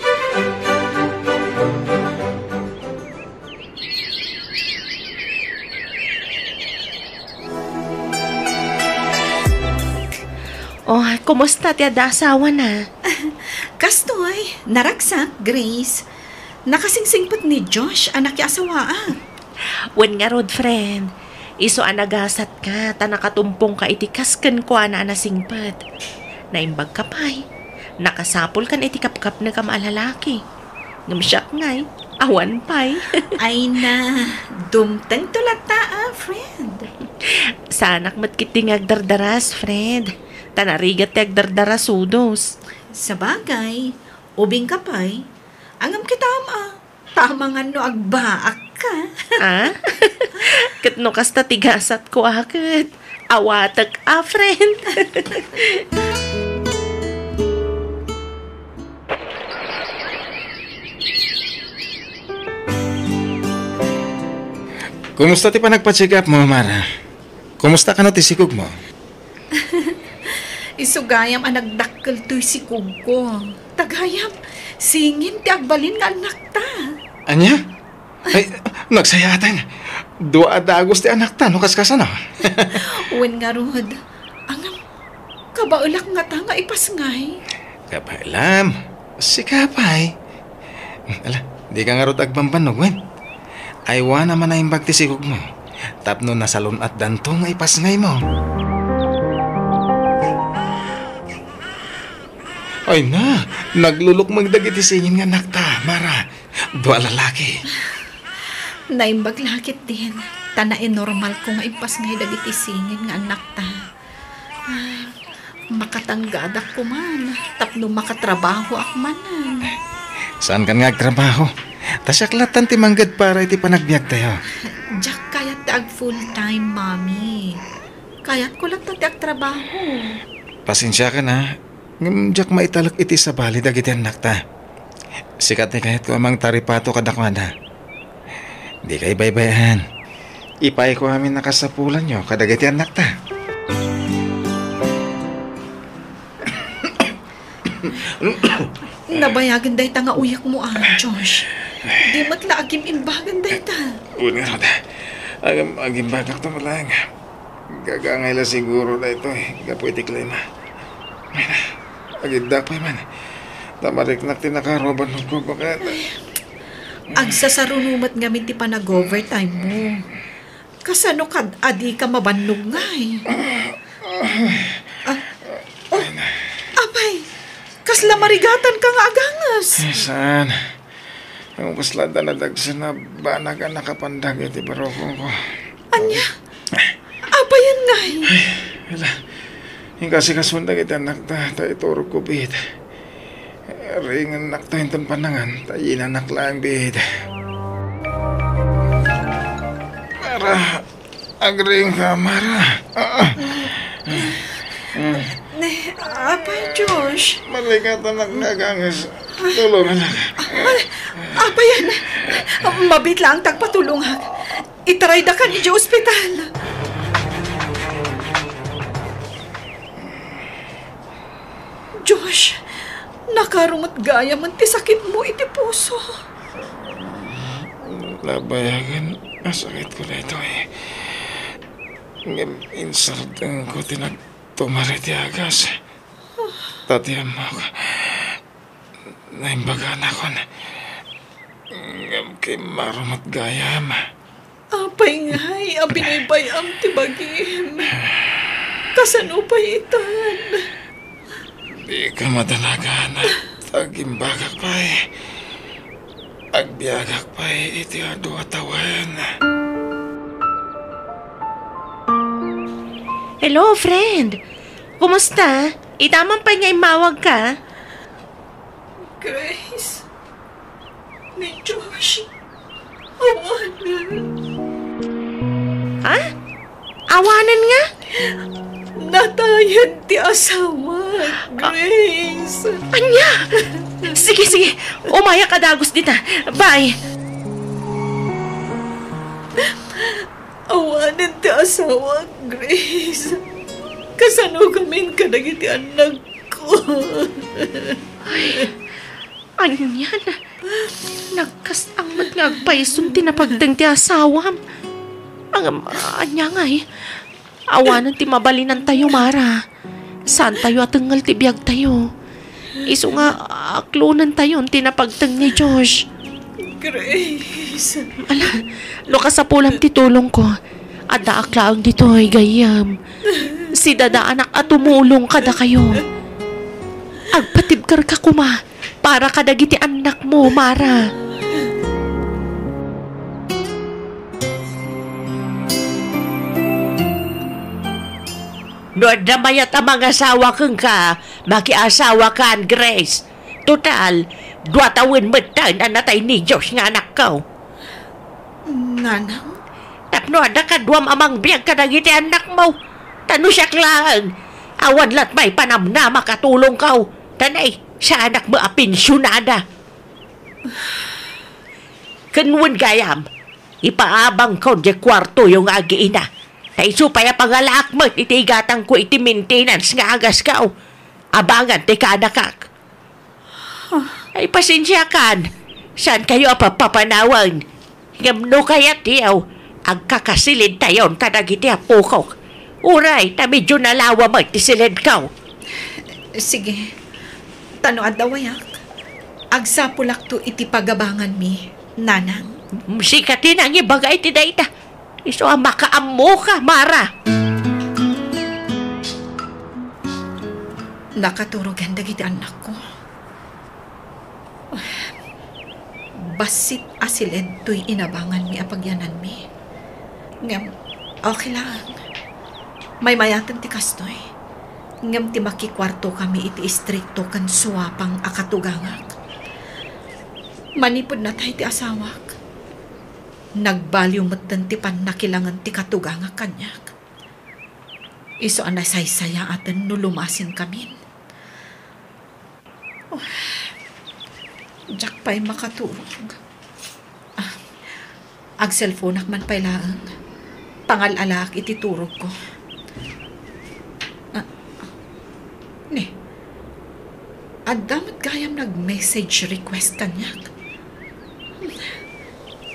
Oh, kumusta ti adda asawana? Kastoy, naragsak, Grace. Nakasingsingpet ni Josh a nakiasawaak. Wen ngarud, friend. Isu a nagasatka ta nakatumpongka iti kas kenkuana a nasingpet. Naimbagka pay. Nakasapulkan iti kapkapnekam a lalaki. Ngem siak ngay, awan pay. Ay na, dumtengto latta a, friend. Saanak met ketdi nga agdardaras, friend. Ta narigat ti agdardarasudos. Sabagay, ubingka pay. Ngem kitam a, tama nga no agbaakka. Ah? Ket no kasta ti gasatko a ket, awatek a, friend. Kumusta ti panagpa-check up mo, Mara? Kumusta kano ti sikogmo? Isu gayam a nagdakkel toy sikogko. Ta gayam, singin ti agbalin nga annakta. Ania? Ay, nagsayaten. Dua a dagus ti annakta, no kaskasano? Wen ngarud, ngem, kabaelak ngata nga ipasngay. Kabaelam. Sika pay. Ala, dika ngarud agbambannog, wen? Aywana man a imbag ti sikogmo. Tapno nasalun-atdanto nga ipasngaymo. Ay na, naglulukmeng dagiti singin nga annakta, Mara. Dua a lalaki. Naimbag la ketdin, ta nainormalko nga impasngay dagiti singin nga annakta. Ay, makatanggadak koman tapno makatrabahoak manen. Saankan nga agtrabaho? Ta siak lattan ti mangged para iti panagbiagtayo. Diak kayat ti ag full time, Mami. Kayatko latta ti agtrabaho. Pasensiakan, a. Ngem diak maitalek iti sabali dagiti annakta. Sika ti kayatko a mangtaripato kadakuada. Dika ibaybay-an. Ipaayko amin a kasapulanyo kadagiti annakta. Nabayagen dayta nga uyekmo, a, Josh. Di met la agim-imbagen dayta. Wen ngarud, agim-, agimbagakto met laeng. Gagangay la siguro daytoy gapu iti klima. Ay na, agiddak pay man. Ta mariknak ti nakaruaban ko baket. Agsasaruno met ngamin ti panag-overtime mo. Kasano kad a dika mabannog ngay? Ah, oh, apay, kasla marigatanka nga aganges? Eh, saan? Ngem kasla adda nadagsen a banag a nakapandag iti barukongko. Ania? Apayen ngay? Ay, hala. Inkasikasuan dagiti annakta, ta iturogko biit. Ringennakto inton pannangan, ta yinanak laeng biit. Mara, agriingka, Mara. Ah, ah. Ne, Apay Josh. Marikatanak nga aganges. Tulonganak. Ay, apayen. Mabiit laeng ti agpatulongak. Itaraydakan idiay ospital. Josh, nakaro met gayamen ti sakitmo iti puso. Nabayagen a sakitko daytoy. Ngem insardengko ti nagtumar iti agas. Ta ti ammok, naimbaganakon. Ngem kimmaro met gayam. Apay ngay a binaybay-am ti bagim? Kasano pay itan? Dika madanagan. Agimbagak pay. Agbiagak pay iti adu a tawen. Hello, friend. Kumusta? Ita man pay nga immawagka? Grace, ni Josh, awanen. Ha? Awanen nga? Natayen ti asawa, Grace. Ania? Sige, sige. Umayak a dagus dita. Bye. Awanen ti asawa, Grace. Kasano gamin kadagiti annakko? Ay, anian? Nagkastang met nga agpayson ti napagteng ti asawam. Ngem, ania ngay? Awanen ti mabalinantayo, Mara. Saantayo a tengngel ti biagtayo. Isu nga aklonentayon ti napagteng ni Josh. Grace. Ala, no kasapulam ti tulongko, addaak laeng ditoy gayyem. Sidadaanak a tumulong kadakayo. Agpatibkerka koma para kadagiti annakmo, Mara. No adda mayat a mangasawa kenka, makiasawakan, Grace. Total, dua tawen metten a natay ni Josh nga anakko. Nanang? Tapno adda kaduam a mangbiag kadagiti annakmo. Ta no siak laeng, awan latmay panamnama a tulongko. Ta nay, saanak met a pensionada. Ken wen gayam, ipaabangko diay kuartoyo nga agiina. Ta isu pay a pangalaak met iti igatangko iti maintenance nga agasko. Abangan ti kaanakak. Ay, pasensiakan. Saankayo a papapanawen. Ngem no kayatyo, agkakasilidtayon kadagiti apokok. Uray, ta medio nalawa met ti silidko. Sige. Ta no adda wayak, agsapulakto iti pagabanganmi, Nanang. Sika ti nangibaga iti dayta. Isu a makaammoka, Mara. Nakaturogen dagiti annakko. Bassit a siled toy inabanganmi a pagyananmi. Ngem, okay laeng. Maymayaten ti kastoy. Ngem ti makikuartokami iti istrikto ken suapang a katugangak. Manipud natay ti asawak, nagbaliw metten ti pannakilangen ti katugangak kaniak. Isu a nasaysayaaten no lumasinkamin. Oh, diak pay makaturog. Ah, agselfonak man pay laeng. Pangal-alaak iti turogko. Ah, ne, adda met gayam nag-message request kaniak.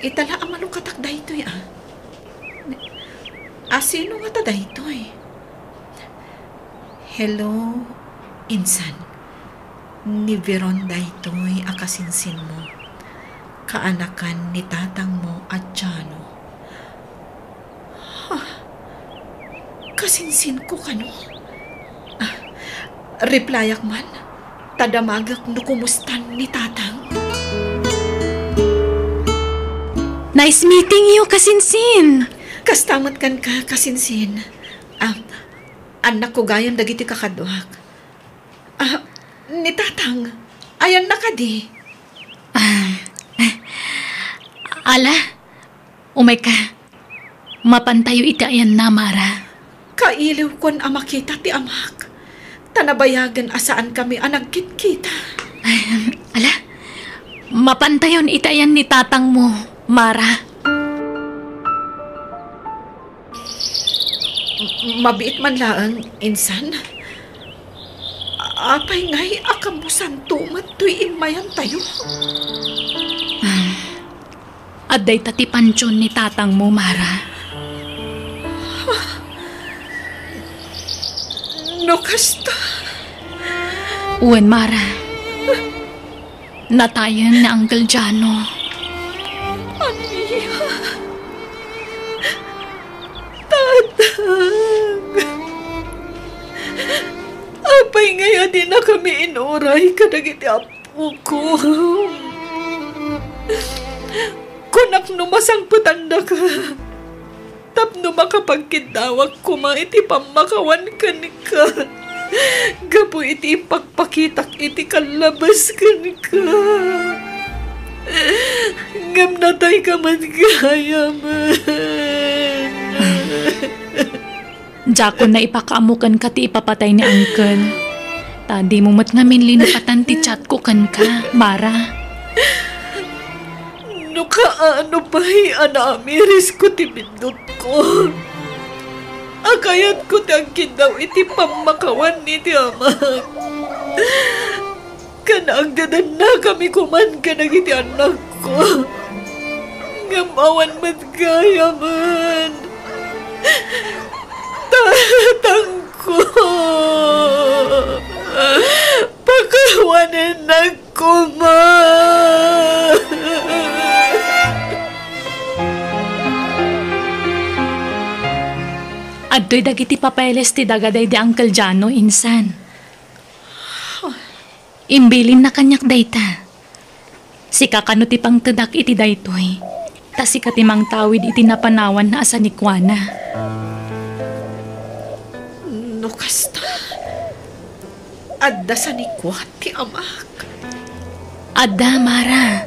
Ita la a malukatak daytoy, ah. Ne, asino ngata daytoy? Hello, insan. Ni Veron daytoy a kasinsinmo. Kaanakan ni tatangmo a Jano. Ha? Kasinsinko kano? Ah, replyak man, ta damagek no kumustan ni tatang. Nice meeting you, kasinsin! Kasta met kenka, kasinsin. Ah, annakko gayam dagiti kakaduak. Ah, ni tatang, ayanna kadi? Ah, ala, umayka. Mapantayo iti ayanna, Mara. Kailiwkon a makita ti amak, ta nabayagen a saankami a nagkitkita. Ay, ala, mapantayon iti ayan ni tatangmo, Mara. M-, mabiit man laeng, insan. Apay ngay a kabusanto met toy immayantayo? Ah, adda ita ti pantion ni tatangmo, Mara. No kasta? Wen, Mara. Natayen ni Uncle Jano. Ania? Tatang! Apay ngay a dinakami inuray kadagiti apoko? Kunak no masangpetandaka. Tapno makapagkiddawak koma iti pammakawan kenka, gapu iti impakpakitak iti kallabas kenka. Ngem natayka met gayamen. Diakon naipakaammo kenka ti ipapatay ni Uncle. Ta dimo met ngamin linupatan ti chatko kenka, Mara. No kaano pay a naamirisko ti biddutko a kayatko ti agkiddaw iti pammakawan iti amak, ken agdadannakami koman kadagiti annakko. Ngem awan met gayamen. Tatangko, pakawanennak koma. Adtoy dagiti papeles ti daga daydi Uncle Jano, insan. Imbilinna kaniak dayta. Sika kano ti pangtedak iti daytoy, ta sika ti mangtawid iti napanawanna a sanikuana. No kasta, adda sanikuan ti amak? Adda, Mara.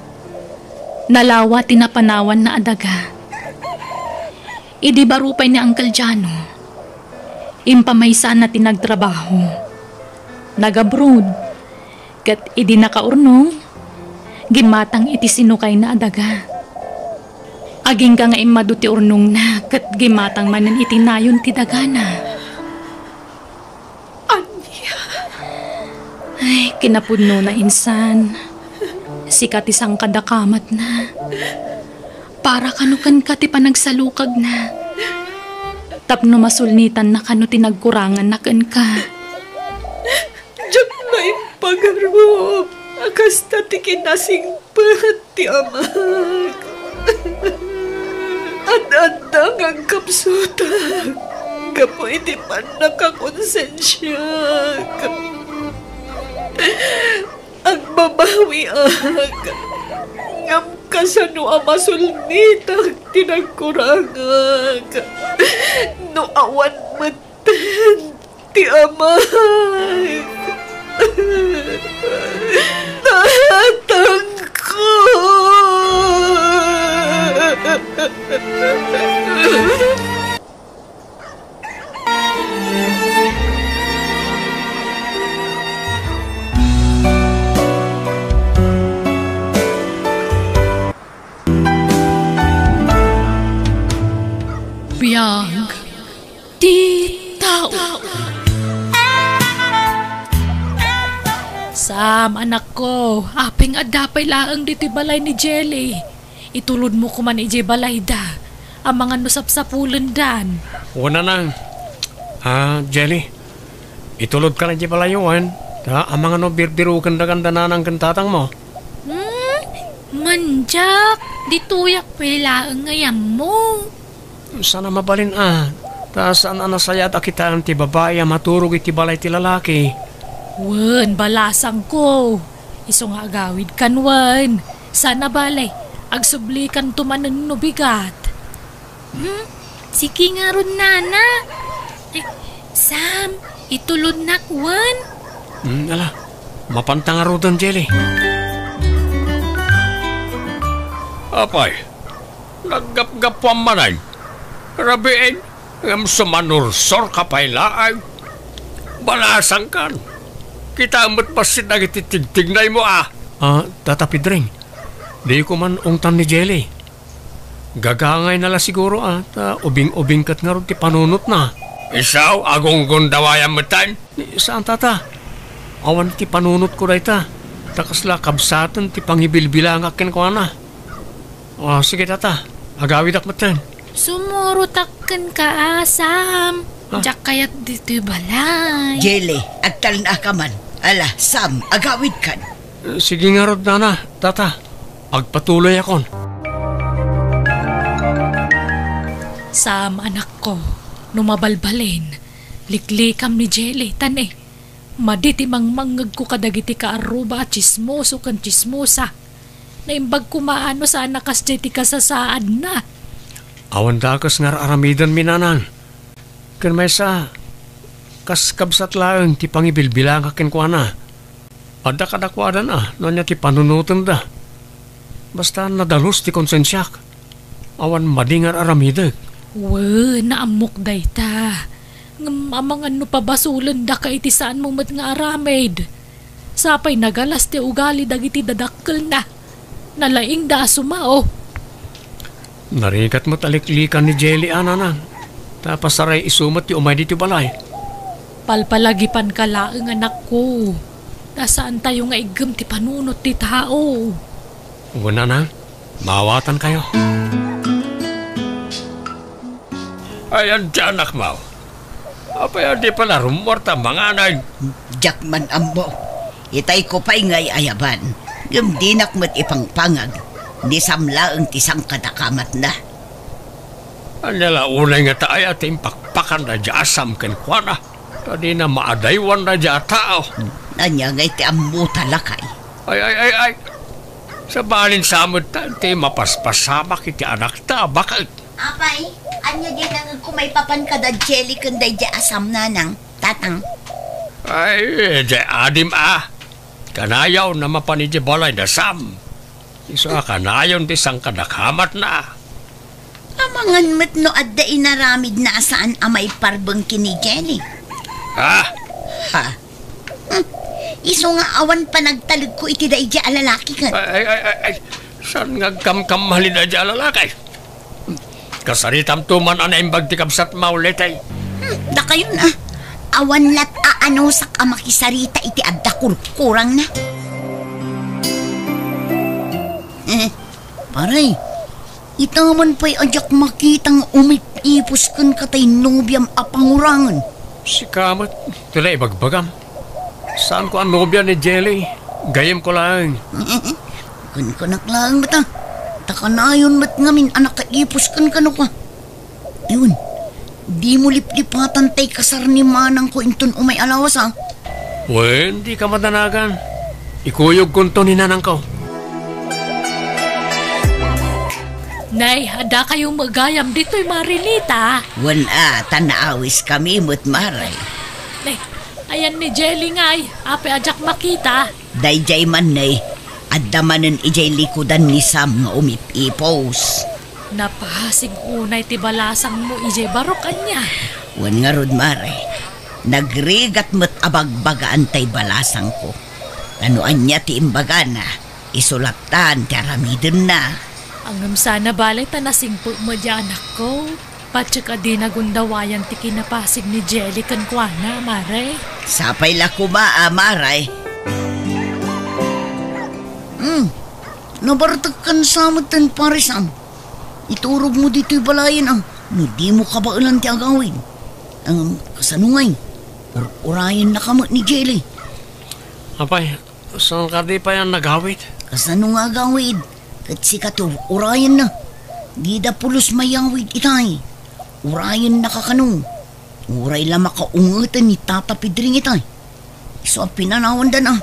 Nalawa ti napanawanna a daga. Idi baro pay ni Uncle Jano, impamaysana ti nagtrabaho. Nag-abroad. Ket idi nakaurnong, gimmatang iti sinukayna a daga. Agingga nga immadu ti urnongna ket gimmatang manen iti nayon ti dagana. Ania? Ay, kinapudnona, insan. Sika ti sangkadakamatna. Para kano kenka ti panagsalukagna. Tapno masulnitanna kano ti nagkuranganna kenka. Diak naimpagarup a kasta ti kinasingpet ti amak. Ad-adda nga agkapsutak gapu iti pannakakonsensiak. Agbabawiak, ngem kasano a masulnitak ti nagkurangak no awan metten ti amak? Tatangko! Biag ti tao. Sam, anakko, apay nga adda pay laeng ditoy balay ni Jelly? Itulodmo koman idiay balayda. Amangan no sapsapulendan. Wen, nanang. Ah, Jelly, itulodka na idiay balayyo, wen. Ta amangan no birbirukendakan da nanang ken tatangmo. Hmm? Mandiak, ditoyak pay laeng nga ammo. Saan a mabalin a, ta saan a nasayaat a kitaen ti babai a maturog iti balay ti lalaki. Wen, balasangko. Isu nga agawidkan wen. Saan a bale, agsublikanto manen no bigat. Hmm? Sige ngarud, nana. Eh, Sam, itulodnak wen. Hmm, ala, mapanta ngaruden, Jelly. Apay, naggapgapuam manen. Rabiin, ngem sumanursorka pay laeng. Balasangkan. Kitaem met bassit dagiti tigtignaymo a. Ah, Tata Pedring, di ko man ungtan ni Jelly. Gagangayna la siguro a, ta ubing-ubing ket ngarud ti panunotna. Isu, agunggundawayam metten? Saan, Tata. Awan ti panunotko dayta. Ta kasla kabsaten ti pangibilbilangak kenkuana. Ah, sige, Tata. Agawidak metten. Sumurotak kenka, a, Sam. Ah. Diak kayat ditoy balay. Jelly, agtalnaka man. Ala, Sam, agawidkan. Sige ngarud, nana, tata. Agpatuloyakon. Sam, anakko, no mabalbalin, liklikam ni Jelly, ta ne, madi ti mangmangngegko kadagiti kaarruba a tsismoso ken tsismosa. Naimbag koma a no saan a kasdiay ti kasasaadna. Awan dakes nga ar-aramidenmi, nanang. Ken maysa, kas kabsat laeng ti pangibilbilangak kenkuana. Adda kadakuadan a no ania ti panunotenda. Basta nadalus ti konsensiak. Awan madi nga ar-aramidek. Wen, naammok dayta. Ngem amangan no pabasolendaka iti saanmo met nga aramid. Sapay nagalas ti ugali dagiti dadakkelna. Nalaingda a sumao. Narigat met a liklikan ni Jelly a, nanang, ta pasaray isu met ti umay ditoy balay. Palpalagipanka laeng, anakko, ta saantayo nga iggem ti panunot ti tao. Wen, nanang, maawatankayo. Ayan ti anakmo. Apay a di pay la rummuar ta manganen? Diak man ammo. Itayko pay nga ay-ayaban, ngem dinak met ipangpangag. Ni Sam laeng ti sangkadakamatna. Ania la unay ngata aya ti impakpakan daydiay a Sam kenkuana? Ta dina maadaywan daydiay a tao. Ania ngay ti ammota, lakay? Ay, ay, ay, ay. Sabalin sa met ta ti mapaspasamak iti anakta a baket. Apay, ania diay nangngegko maipapan kada Jelly ken daydiay a Sam, nanang, tatang? Ay, diay adim a. Kanayon a mapan idiay balay da Sam. Isu a kanayon ti sangkadakamatna. Amangan met no adda inaramidna a saan a maiparbeng ken ni Jelly. Ha? Ha? Hmm. Isu nga awan panagtalekko iti daydiay a lalaki ket. Ay, ay, ay, ay, ay. Saan nga agkamkamali daydiay a lalaki? Kasaritamto man a naimbag ti kabsatmo, Letay. Hmm, dakayon a. Awan lat a anusak a makisarita iti adda kurkurangna. Eh, pare, ita man pay a diak makita nga umip-ipus kenka tay nobiam a pangurangen. Sika met, ti naibagbagam. Saanko a nobia ni Jelly. Gayyemko laeng. Kunkunak laeng met a. Ta kanayon met ngamin a nakaipus kenka no kua. Ayun, dimo liplipatan tay kasar ni manangko inton umay a lawas, a. Wen, dika madanagan. Ikuyogkonto ni nanangko. Nay, adda kayo met gayam ditoy, Mare Nita? Wen a, ta naawiskami met, Mare. Nay, ayan ni Jelly ngay, apay a diak makita? Daydiay man, Nay, adda manen idiay likudan ni Sam nga umip-ipos. Napasig unay ti balasangmo idiay barok, ania? Wen ngarud, Mare, nagrigat met a bagbagaan tay balasangko. Ta no ania ti imbagana, isu lattan ti aramidenna. Ngem saan a bale ta nasingpet met diay anakko. Patiek a dina gundawayan ti kinapasig ni Jelly kenkuana, Mare. Sapay la koma a, Mare. Hmm, nabartekkan sa met ten, Pare Sam. Iturogmo ditoy balayen a, no dimo kabaelan ti agawid. Ngem kasano ngay? Ur-urayennaka met ni Jelly. Apay, saan kadi pay a nagawid? Kasano nga agawid? Ket sika ti ur-urayenna. Dida pulos mayawid itay. Urayennaka kano. Uray la makaungeten ni Tata Pedring itay. Isu a pinanawanda na.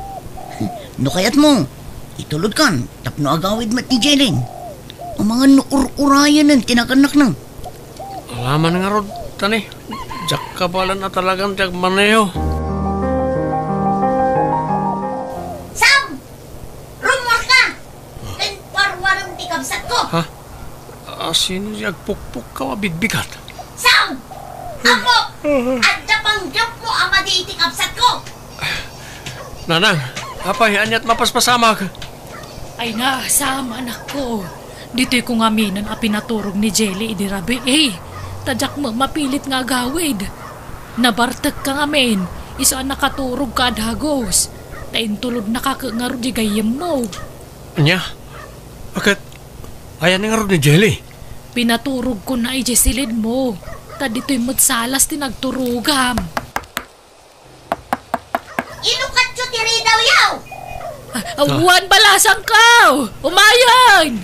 No kayatmo, itulodkan tapno agawid met ni Jelly. Amangan no ur-urayenen ti nagannakna. Alaman ngarud, tani, diak kabaelan a talagan ti agmaneho. Sam! Rummuarka! Ken paruarem ti kabsatko! Ha? A, sino ti agpukpukkaw a bigbigat? Sam! Apo! Adda panggepmo a madi iti kabsatko! Nanang, apay, aniat mapaspasamak? Ay na, Sam, anakko. Ditoy ko ngaminen a pinaturog ni Jelly idi rabii. Ta diak met mapilit nga agawid. Nabartekka ngamin, isu a nakaturogka a dagus. Ta intulodnaka ket ngarud di gayyemmo. Ania? Aket, ayan ngarud ni Jelly? Pinaturogkona idiay silidmo. Ta ditoy met salas ti nagturogam. Ilukatyo ti ridawyo! Ah, ah, wan balasangko! Umayen!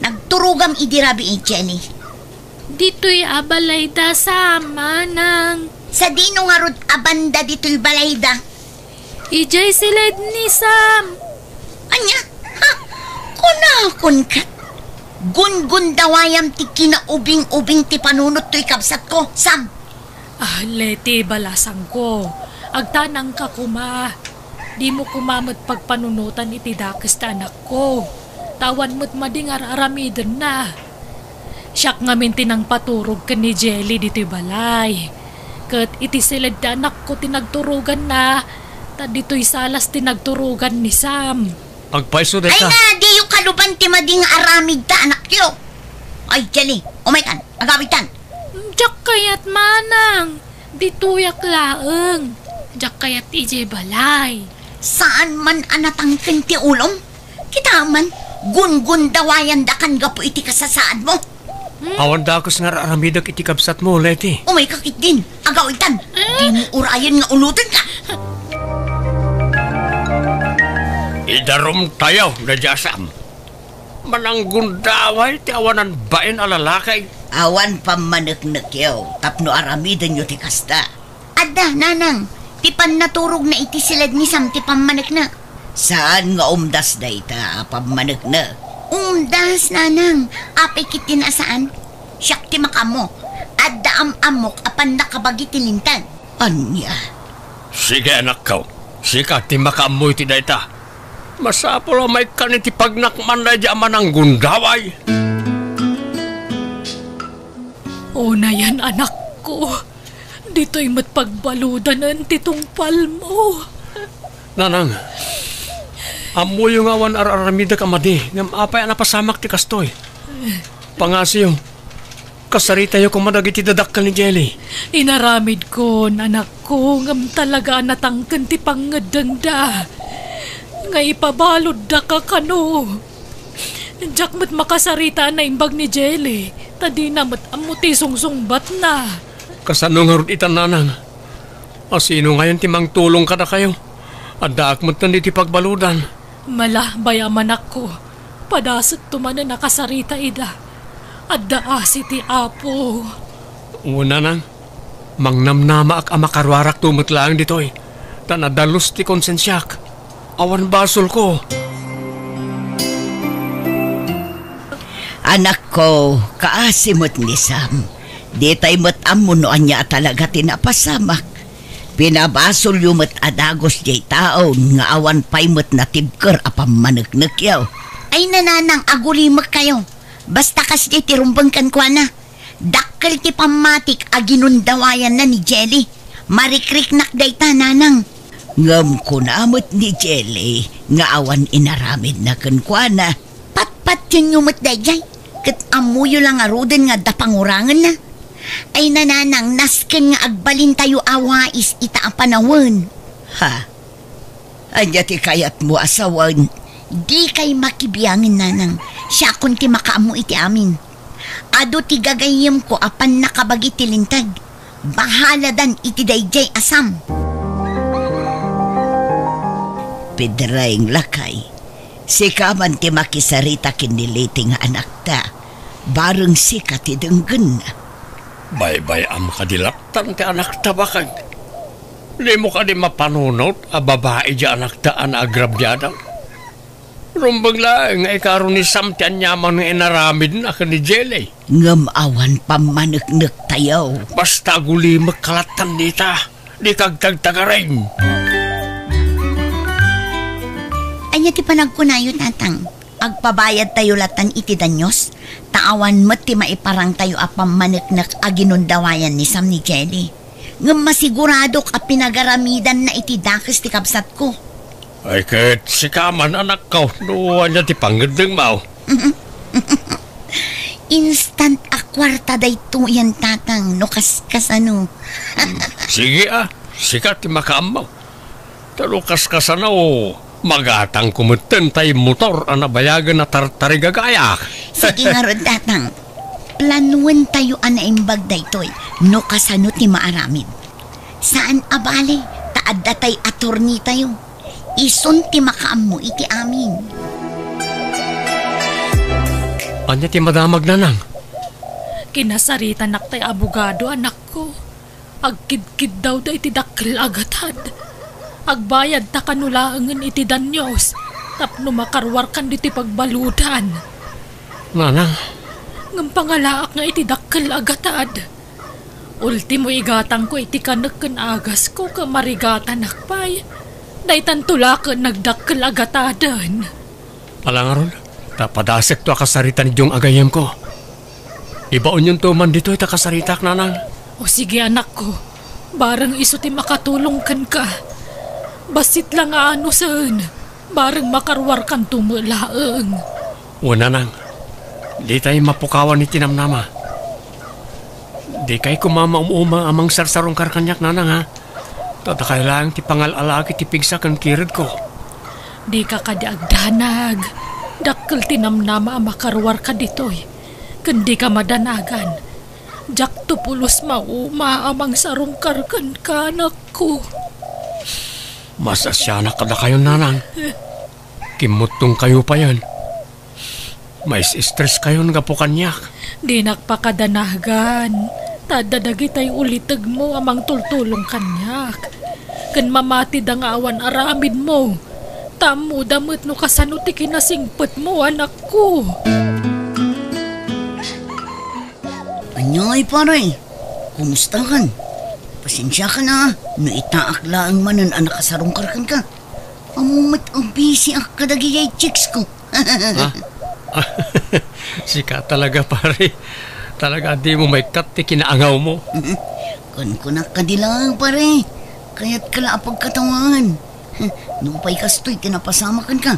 Nagturogam idi rabii, Jelly. Ditoy a balayda, Sam, Manang. Sadino ngarud a banda ditoy balayda? Idiay silid ni Sam. Ania? Ha? Kunakon ket, gungundawayam ti kinaubing-ubing ti panunot toy kabsatko, Sam. Ah, Leti, balasangko, agtanangka koma. Dimo koma met pagpanunotan iti dakes ti anakko. Ta awan met madi nga ar-aramidenna. Siak ngamin ti nangpaturog ken ni Jelly ditoy balay. Ket iti silid ti anakko ti nagturoganna, ta ditoy salas ti nagturogan ni Sam. Agpayso dayta. Ay nga, diyo kaluban ti madi nga aramid ta anakyo. Ay, Jelly, umaykan, agawidtan. Diak kayat, Manang. Ditoyak laeng. Diak kayat idiay balay. Saan man a natangken ti ulom? Kita man, gungundawayandakan gapu iti kasasaadmo. Hmm? Awan dakes nga ar-aramidek iti kabsatmo, Leti. Umayka ketdin, agawidtan. Ah? Dimo urayen nga ulotenka. Idarumtayo, Sam. Mananggundaway ti awanan bain a lalaki. Awan pammaneknekyo tapno aramidenyo ti kasta. Adda, Nanang, ti pannaturogna iti silid ni Sam ti pammaneknek. Saan nga umdas dayta a pammaneknek? Umdas, Nanang. Apay ketdin a saan? Siak ti makaammo. Adda am-ammok a pannakabagi ti Linteg. Ania? Sige, anakko. Sika ti makaammo iti dayta. Masapul a maikkan iti pagnakman daydi a mananggundaway. Unayen, anakko. Ditoy met pagbaludanen ti tungpalmo. Nanang, ammoyo nga awan ar-aramidek a madi, ngem apay a napasamak ti kastoy? Pangasiyo, kasaritayo koma dagiti dadakkel ni Jelly. Inaramidkon, anakko, ngem talaga a natangken ti pangngeddengda nga ipabaluddaka kano. Diak met makasarita a naimbag ni Jelly, ta dina met ammo ti sungsungbatna. Kasano ngarud ita, Nanang? A sino ngayen ti mangtulong kadakayo? Addaak metten iti pagbaludan. Malabay a manakko, padasetto manen a kasarita ida. Adda asi ti Apo. Wen, Nanang. Mangnamnamaak a makaruarakto met laeng ditoy, ta nadalus ti konsensiak. Awan basolko. Anakko, kaasi met ni Sam. Ditay met ammo no ania a talaga ti napasamak. Pinabasolyo met a dagus diay taon nga awan pay met natibker a pammaneknekyo. Ay, nanang, agulimekkayo. Basta kasdiay ti rumbeng kenkuana. Dakkel ti pammatik a ginundawayanna ni Jelly. Marikriknak dayta, nanang. Ngem kuna met ni Jelly nga awan inaramidna kenkuana. Patpationyo met daydiay, ket ammoyo la ngaruden nga adda pangurangenna. Ay, nanang, nasken nga agbalintayo a wais ita a panawen. Ha? Ania ti kayatmo a sawen? Dikay makibiangen, nanang. Siakon ti makaammo iti amin. Adu ti gagayyemko a pannakabagi ti linteg. Bahaladan iti daydiay a Sam. Pedring, lakay, sika man ti makisarita ken ni Leti nga anakta. Bareng sika ti denggenna. Baybay-am kadi lattan ti anakta, baket? Dimo kadi mapanunot a babai diay anakta a naagrabiada? Rumbeng laeng nga ikaro ni Sam ti aniaman nga inaramidna ken ni Jelly. Ngem awan pammaneknektayo. Basta agulimekka lattan dita. Dika agtagtagaring. Ania ti panagkunayo, tatang? Agpabayadtayo lattan iti danyos, ta awan met ti maiparangtayo a pammaneknek a ginundawayan ni Sam ni Jelly. Ngem masiguradok a pinagaramidanna iti dakes ti kabsatko. Ay, ket sika man, anakko, no ania ti pangngeddengmo? Instant a kuarta daytoyen, tatang, no kaskasano. Sige, a, sika ti makaammo. Ta no kaskasano, magatangko metten tay motor a nabayagen a tartarigagayak. Sige ngarud, tatang. Planuentayo a naimbag daytoy no kasano ti maaramid. Saan a bale, ta adda tay attorneytayo. Isun ti makaammo iti amin. Ania ti madamag, nanang? Kinasaritanak tay abogado, anakko. Agkidkiddawda iti dakkel a gatad. Agbayadta kano laengen iti danyos tapno makaruarkan ditoy pagbaludan. Nanang. Ngem pangalaak nga iti dakkel a gatad. Ultimo igatangko iti kanek ken agasko ket marigatanak pay. Daytanto la ket nagdakkel a gataden. Ala ngarud, ta padasekto a kasarita ni Jong a gayyemko. Ibaonyonto man ditoy ta kasaritak, nanang. O sige, anakko. Bareng isu ti makatulong kenka. Bassit la nga anusen. Bareng makaruarkanto met laeng. Wen, nanang. Ditay mapukawan iti namnama. Dikay koma maum-uma a mangsarsarungkar kaniak, nanang, ha? Ta dakay laeng ti pangal-alaak iti pigsa ken kiredko. Dika kadi agdanag. Dakkel ti namnama a makaruarka ditoy. Ken dika madanagan. Diakto pulos mauma a mangsarungkar kenka, anakko. Masasianak kadakayon, nanang. Kimmuttongkayo payen. Mais-stress kayon gapu kaniak. Dinak pakadanagan, ta adda dagitay ulitegmo a mangtultulong kaniak. Ken mamatida nga awan aramidmo, ta ammoda met no kasano ti kinasingpetmo, anakko. Aniay, pare? Kumustakan? Pasensiakan a, no itaak laeng manen a nakasarungkar kenka. Ammo met a bisiak kadagiti chicks ko. Ha? Sika talaga, pare. Talaga, dimo maikkat ti kinaangawmo. Kunkunak kadi laeng, pare. Kayatka la a pagkatawaan. Nupay kastoy ti napasamak kenka.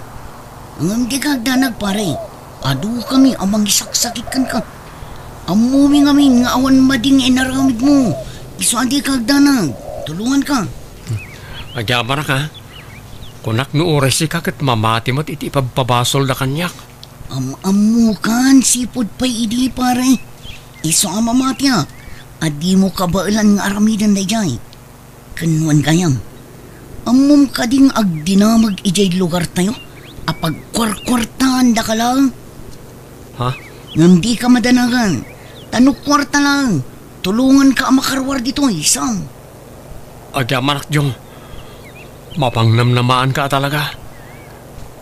Ngem dika agdanag, pare. Adukami a mangisaksakit kenka. Ammomi ngamin nga awan madi nga inaramidmo. Isu a dika agdanag. Tulonganka. Agyamanak, ha? Kunak no uray sika ket mamati met iti ipabpabasolda kaniak. Am-ammokan, sipud pay idi, pare. Isu a mamatiak, a dimo kabaelan nga aramiden daydiay. Ken wen gayam, ammom kadi nga agdinamag idiay lugartayo a pagkuarkuartaandaka laeng? Ha? Ngem dika madanagan, ta no kuarta laeng, Tulonganka a makaruar ditoy, Sam. Agyamanak, Jong. Mapangnamnamaanka a talaga.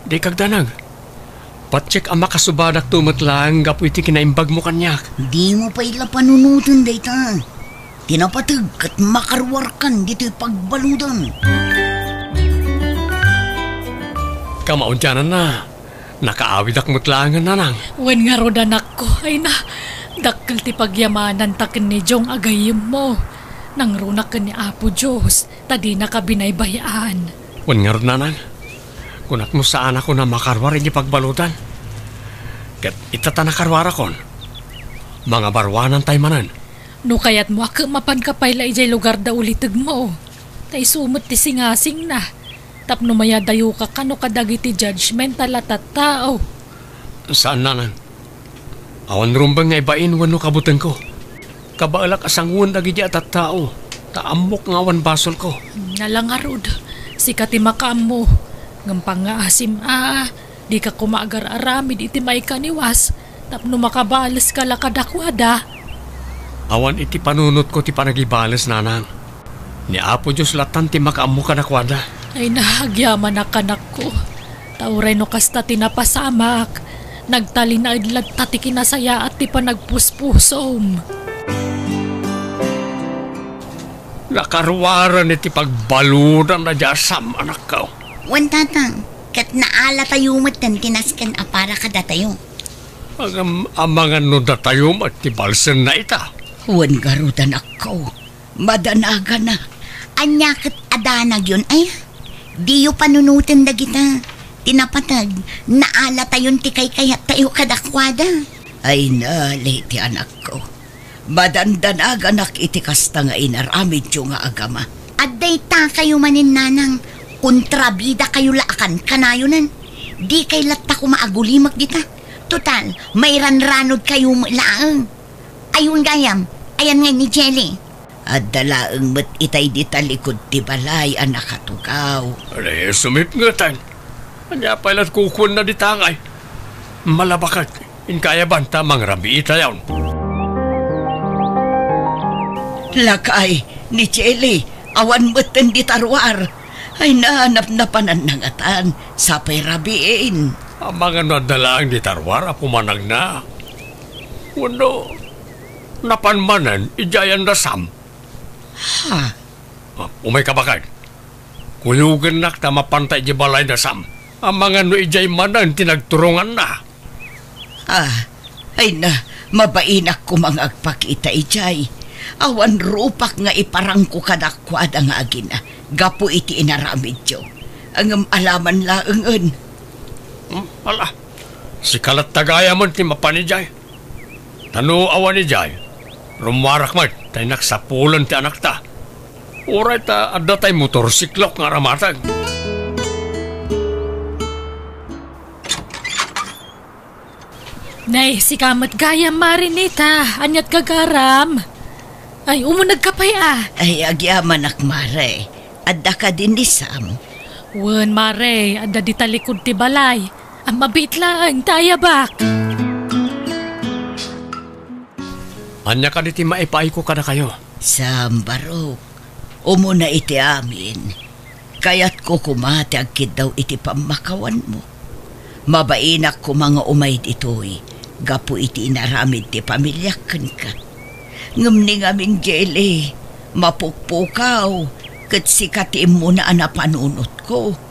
Dika agdanag. Patiek a makasubadakto met laeng gapu iti kinaimbagmo kaniak. Dimo pay la panunoten dayta. Ti napateg ket makaruarkan ditoy pagbaludan. Kamaudiananna, nakaawidek met laengen, nanang. Wen ngarud, anakko, ay na, dakkel ti pagyamananta ken ni Jong a gayyemmo. Nangrunak ken ni Apo Dios, ta dinaka binaybay-an. Wen ngarud, nanang, kunak no saanakon a makaruar iti pagbaludan. Ket ita ta nakaruarakon, mangabaruanantay manen. No kayatmo, a ket mapanka pay la idiay lugar da ulitegmo. Ta isu met ti singasingna. Tapno mayadayoka kano kadagiti judgment a la tattao. Saan, nanang. Awan rumbeng nga ibain wenno kabutengko. Kabaelak a sangoen dagidi a tattao, ta ammok nga awan basolko. Ala ngarud, sika ti makaammo. Ngem pangngaasim a, dika koma agar-aramid iti maikaniwas, tapno makabaleska la kadakuada. Awan iti panunotko ti panagibales, nanang. Ni Apo Dios latan ti makaammo kadakuada. Ay na, agyamanak, anakko. Ta uray no kasta ti napasamak, nagtalinaed latta ti kinasayaat ti panagpuspusom. Nakaruaren iti pagbaludan a diay a Sam, anakko. Wen, tata, ket naalatayo metten ti nasken a para kadatayo. Ngem amangan no datayo met ti balsenna ita? Wen ngarud, anakko, madanagana. Ania ket a danagyon, aya? Diyo panunoten dagita. Ti napateg, naalatayon ti kaykayattayo kadakuada. Ay nali ti anakko. Madandanaganak iti kasta nga inaramidyo nga agama. Adda itakayo manen, nanang, kontrabidakayo la a kankanayonen. Dikay latta koma agulimek dita. Total, mairanranodkayo met laeng. Ayon gayam, ayan ngay ni Jelly? Adda laeng met itay di talikod ti balay a nakatugaw. Ay, sumipngeten. Ania pay la kukuenna dita ngay? Malabaket, inka aya banta mangrabii itayon. Lakay, ni Jelly, awan metten dita ruar. Ay, na, napnapananna ngatan, sapay rabiin. Amangan no adda laeng dita ruar a pumanagna. Wenno, napan manen idiay ayan da Sam? Ha? Ah, umayka baket. Kuyogennak ta mapanta idiay balay da Sam. Amangan no idiay manen ti nagturonganna. Ah, ay na, mabainak koma nga agpakita idiay. Awan rupak nga iparangko kadakuada nga agina, gapu iti inaramidyo. Ngem alaman laengen. Hmm, ala, sika latta gayamen ti mapan idiay. Ta no awan idiay, rummuarak met, ta innak sapulen ti anakta. Uray ta adda tay motorsiklok nga aramateg. Nay, sika met gayam, Mare Nita. Aniat gagaram? Ay, umunegka pay a. Ay, agyamanak, Mare. Adda kadi ni Sam? Wen, Mare, adda dita likud ti balay. Mabiit laeng ta ayabak. Ania kadi ti maipaayko kadakayo? Sam, Barok, umuna iti amin, kayatko koma ti agkiddaw iti pammakawanmo. Mabainak koma nga umay ditoy gapu iti inaramid ti pamiliak kenka. Ngem ni ngamin, Jelly, mapukpukaw, ket sika ti immuna a napanunotko.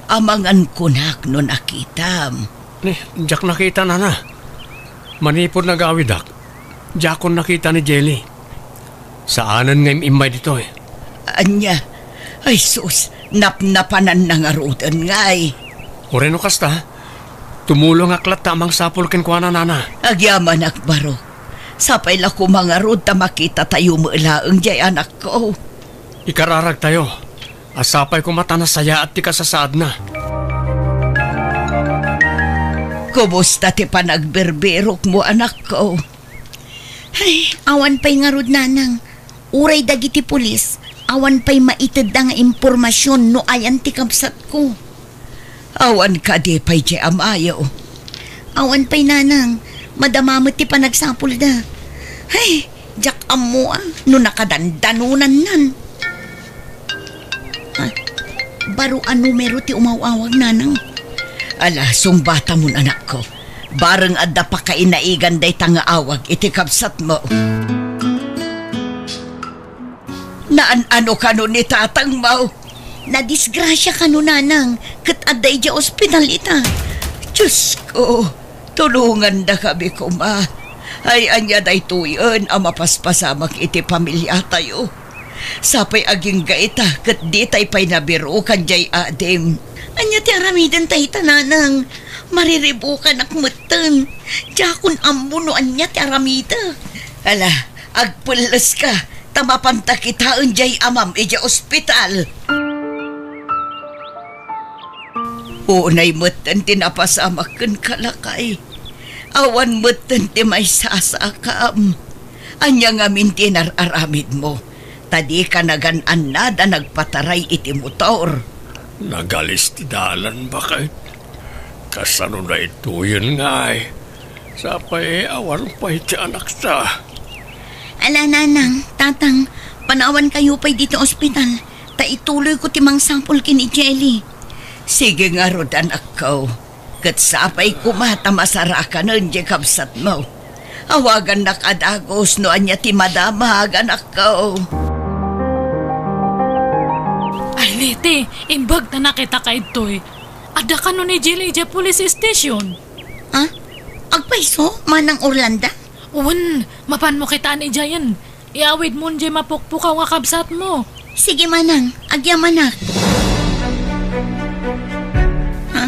Amangan kunak no nakitam. Ni, diak nakita, nana. Manipud nagawidak, diakon nakita ni Jelly. Saanen nga im-immay ditoy. Ania? Ay sus, napnapananna ngaruden ngay. Uray no kasta, tumulongak latta a mangsapul kenkuana, nana. Agyamanak, Barok. Sapay la koma ngarud ta makitatayo met laeng diay anakko. Ikararagtayo. A sapay koma ta nasayaat ti kasasaadna. Kumusta ti panagbirbirokmo, anakko? Ay, awan pay ngarud, nanang. Uray dagiti pulis, awan pay maitedda nga impormasion no ayan ti kabsatko. Awan kadi pay ti amayo? Awan pay, nanang. Madama met ti panagsapulda. Ay, diak Ammoa no nakadandanonannan. Ah, baro a numero ti umaw-awag, nanang? Ala, sungbatamon, anakko. Bareng adda pakainaigan dayta nga awag iti kabsatmo. Naan-ano kano ni tatangmo? Nadisgrasia kano, nanang, ket adda idiay ospital ita. Diosko, tulongandakami koma. Ay, ania daytoyen a mapaspasamak iti pamiliatayo? Sapay agingga ita ket ditay pay nabirukan diay adim. Ania ti aramidenta ita, nanang? Mariribukanak metten. Diakon ammo no ania ti aramidek. Ala, agpelleska, ta mapanta kitaen diay amam idiay ospital. Unay metten ti napasamak kenka, lakay. Awan metten ti maisasakam. Ania ngamin ti inar-aramidmo? Ta dika nagan-annad a nagpataray iti motor. Nagalis ti dalan, baket. Kasano daytoyen ngay? Sapay awan pay ti anakta. Ala, nanang, tatang, panawankayo pay ditoy ospital, ta ituloyko ti mangsapul ken ni Jelly. Sige ngarud, anakko. Ket sapay koma ta masarakanen diay kabsatmo. Awagannak a dagus no ania ti madamag, anakko. Ay, Leti, imbag ta nakitaka ditoy. Adda kano ni Jelly idiay police station? Ha? Agpayso, Manang Orlando? Wen, mapanmo kitaan idiayen. Iawidmon diay mapukpukaw nga kabsatmo. Sige, manang, agyamanak. Ha?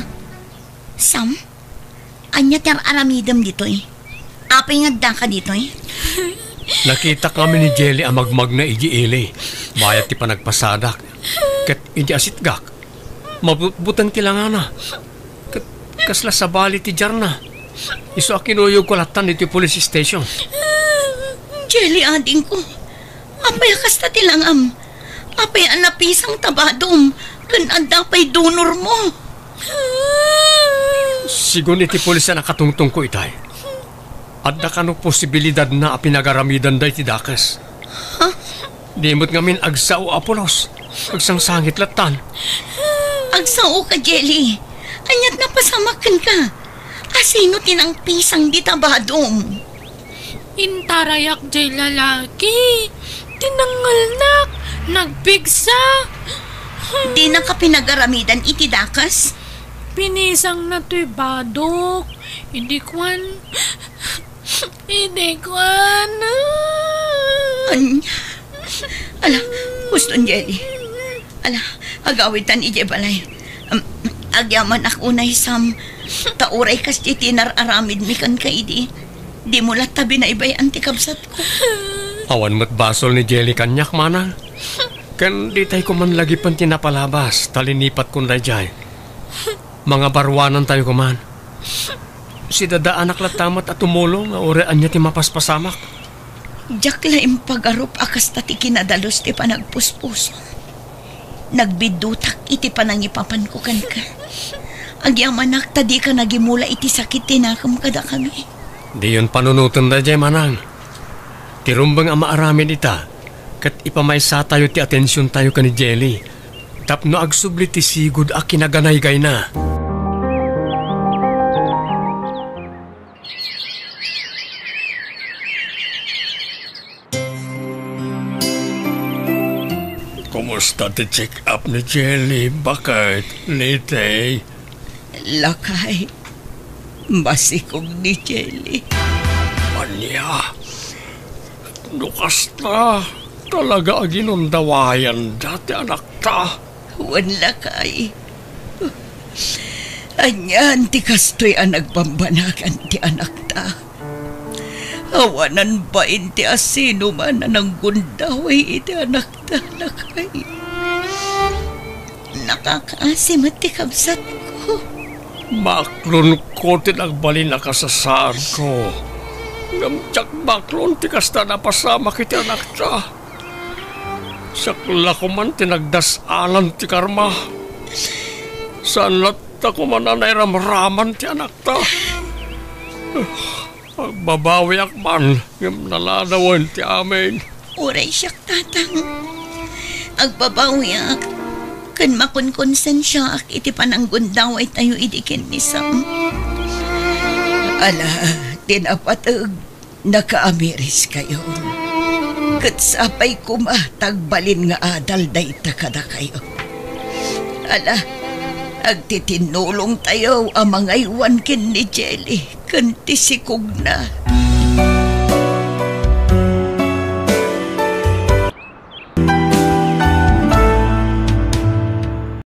Sam? Ania ti ar-aramidem ditoy? Apay nga addaka ditoy? Nakitak ngamin ni Jelly a magmagna idiay ili. Bayat ti panagpasadak. Ket idi asitgak, mabutbuteng ti langana. Ket kasla sabali ti diarna. Isu a kinuyogko lattan iti police station. Jelly, adingko, apay a kasta ti langam? Apay a napisang ta badom ken adda pay donormo? Sigun iti pulis a nakatungtongko itay, adda kano posibilidadna a pinagaramidanda iti dakes. Ha? Di met ngamin agsao a pulos. Agsangsangit lattan. Agsaoka, Jelly. Aniat napasamak kenka? Asino ti nangpisang dita badom? Intarayak jay lalaki. Tinengngelnak. Nagpigsa. Dinaka pinagaramidan iti dakes? Pinisangna toy badok. Idi kuan, Idi kuan. Ania? Ala, huston, Jelly. Ala, agawidtan idiay balay. Em, agyamanak unay, Sam. Ta uray kasdi ti inar-aramidmi kenka idi, dimo latta binaybay-an ti kabsatko. Awan met basol ni Jelly kaniak, manang. Ken ditay koma lagipen ti napalabas, ta linipatkon daydiay. Mangabaruanantayo koman. Sidadaanak latta met a tumulong nga uray ania ti mapaspasamak. Diak la impagarup a kasta ti kinadalus ti panagpuspusom. Nagbiddutak iti panangipapanko kenka. Agyamanak ta dika nagimula iti sakit ti nakem kadakami. Diyon panunoten daydiay, manang. Ti rumbeng a maaramid ita, ket ipamaysatayo ti atensiontayo ken ni Jelly tapno agsubli ti sigud a kinaganaygayna. Kumusta ti check-up ni Jelly, baket, Liti? Lakay, masikog ni Jelly. Ania? No kasta, talaga a ginundawayanda ti anakta? Wen, lakay. Anian ti kastoy a nagbambanagan ti anakta? Awanan bain ti asinoman a nanggundaway iti anakta, lakay. Nakakaasi met ti kabsatko. Baklonko ti nagbalin a kasasaadko. Ngem diak baklon ti kasta a napasamak iti anakta. Siak la koman ti nagdas-alan ti karma. Saan latta koman a nairamraman ti anakta. Agbabawiak man, ngem naladawen ti amin. Uray siak, Tatang. Agbabawiak ken makonkonsensiaak iti pananggundawaytayo idi ken ni Sam. Ala, ti napateg, nakaamiriskayo. Ket sapay koma ta agbalin nga adal dayta kadakayo. Ala, agtitinnulongtayo a mangaywan ken ni Jelly ken ti sikogna.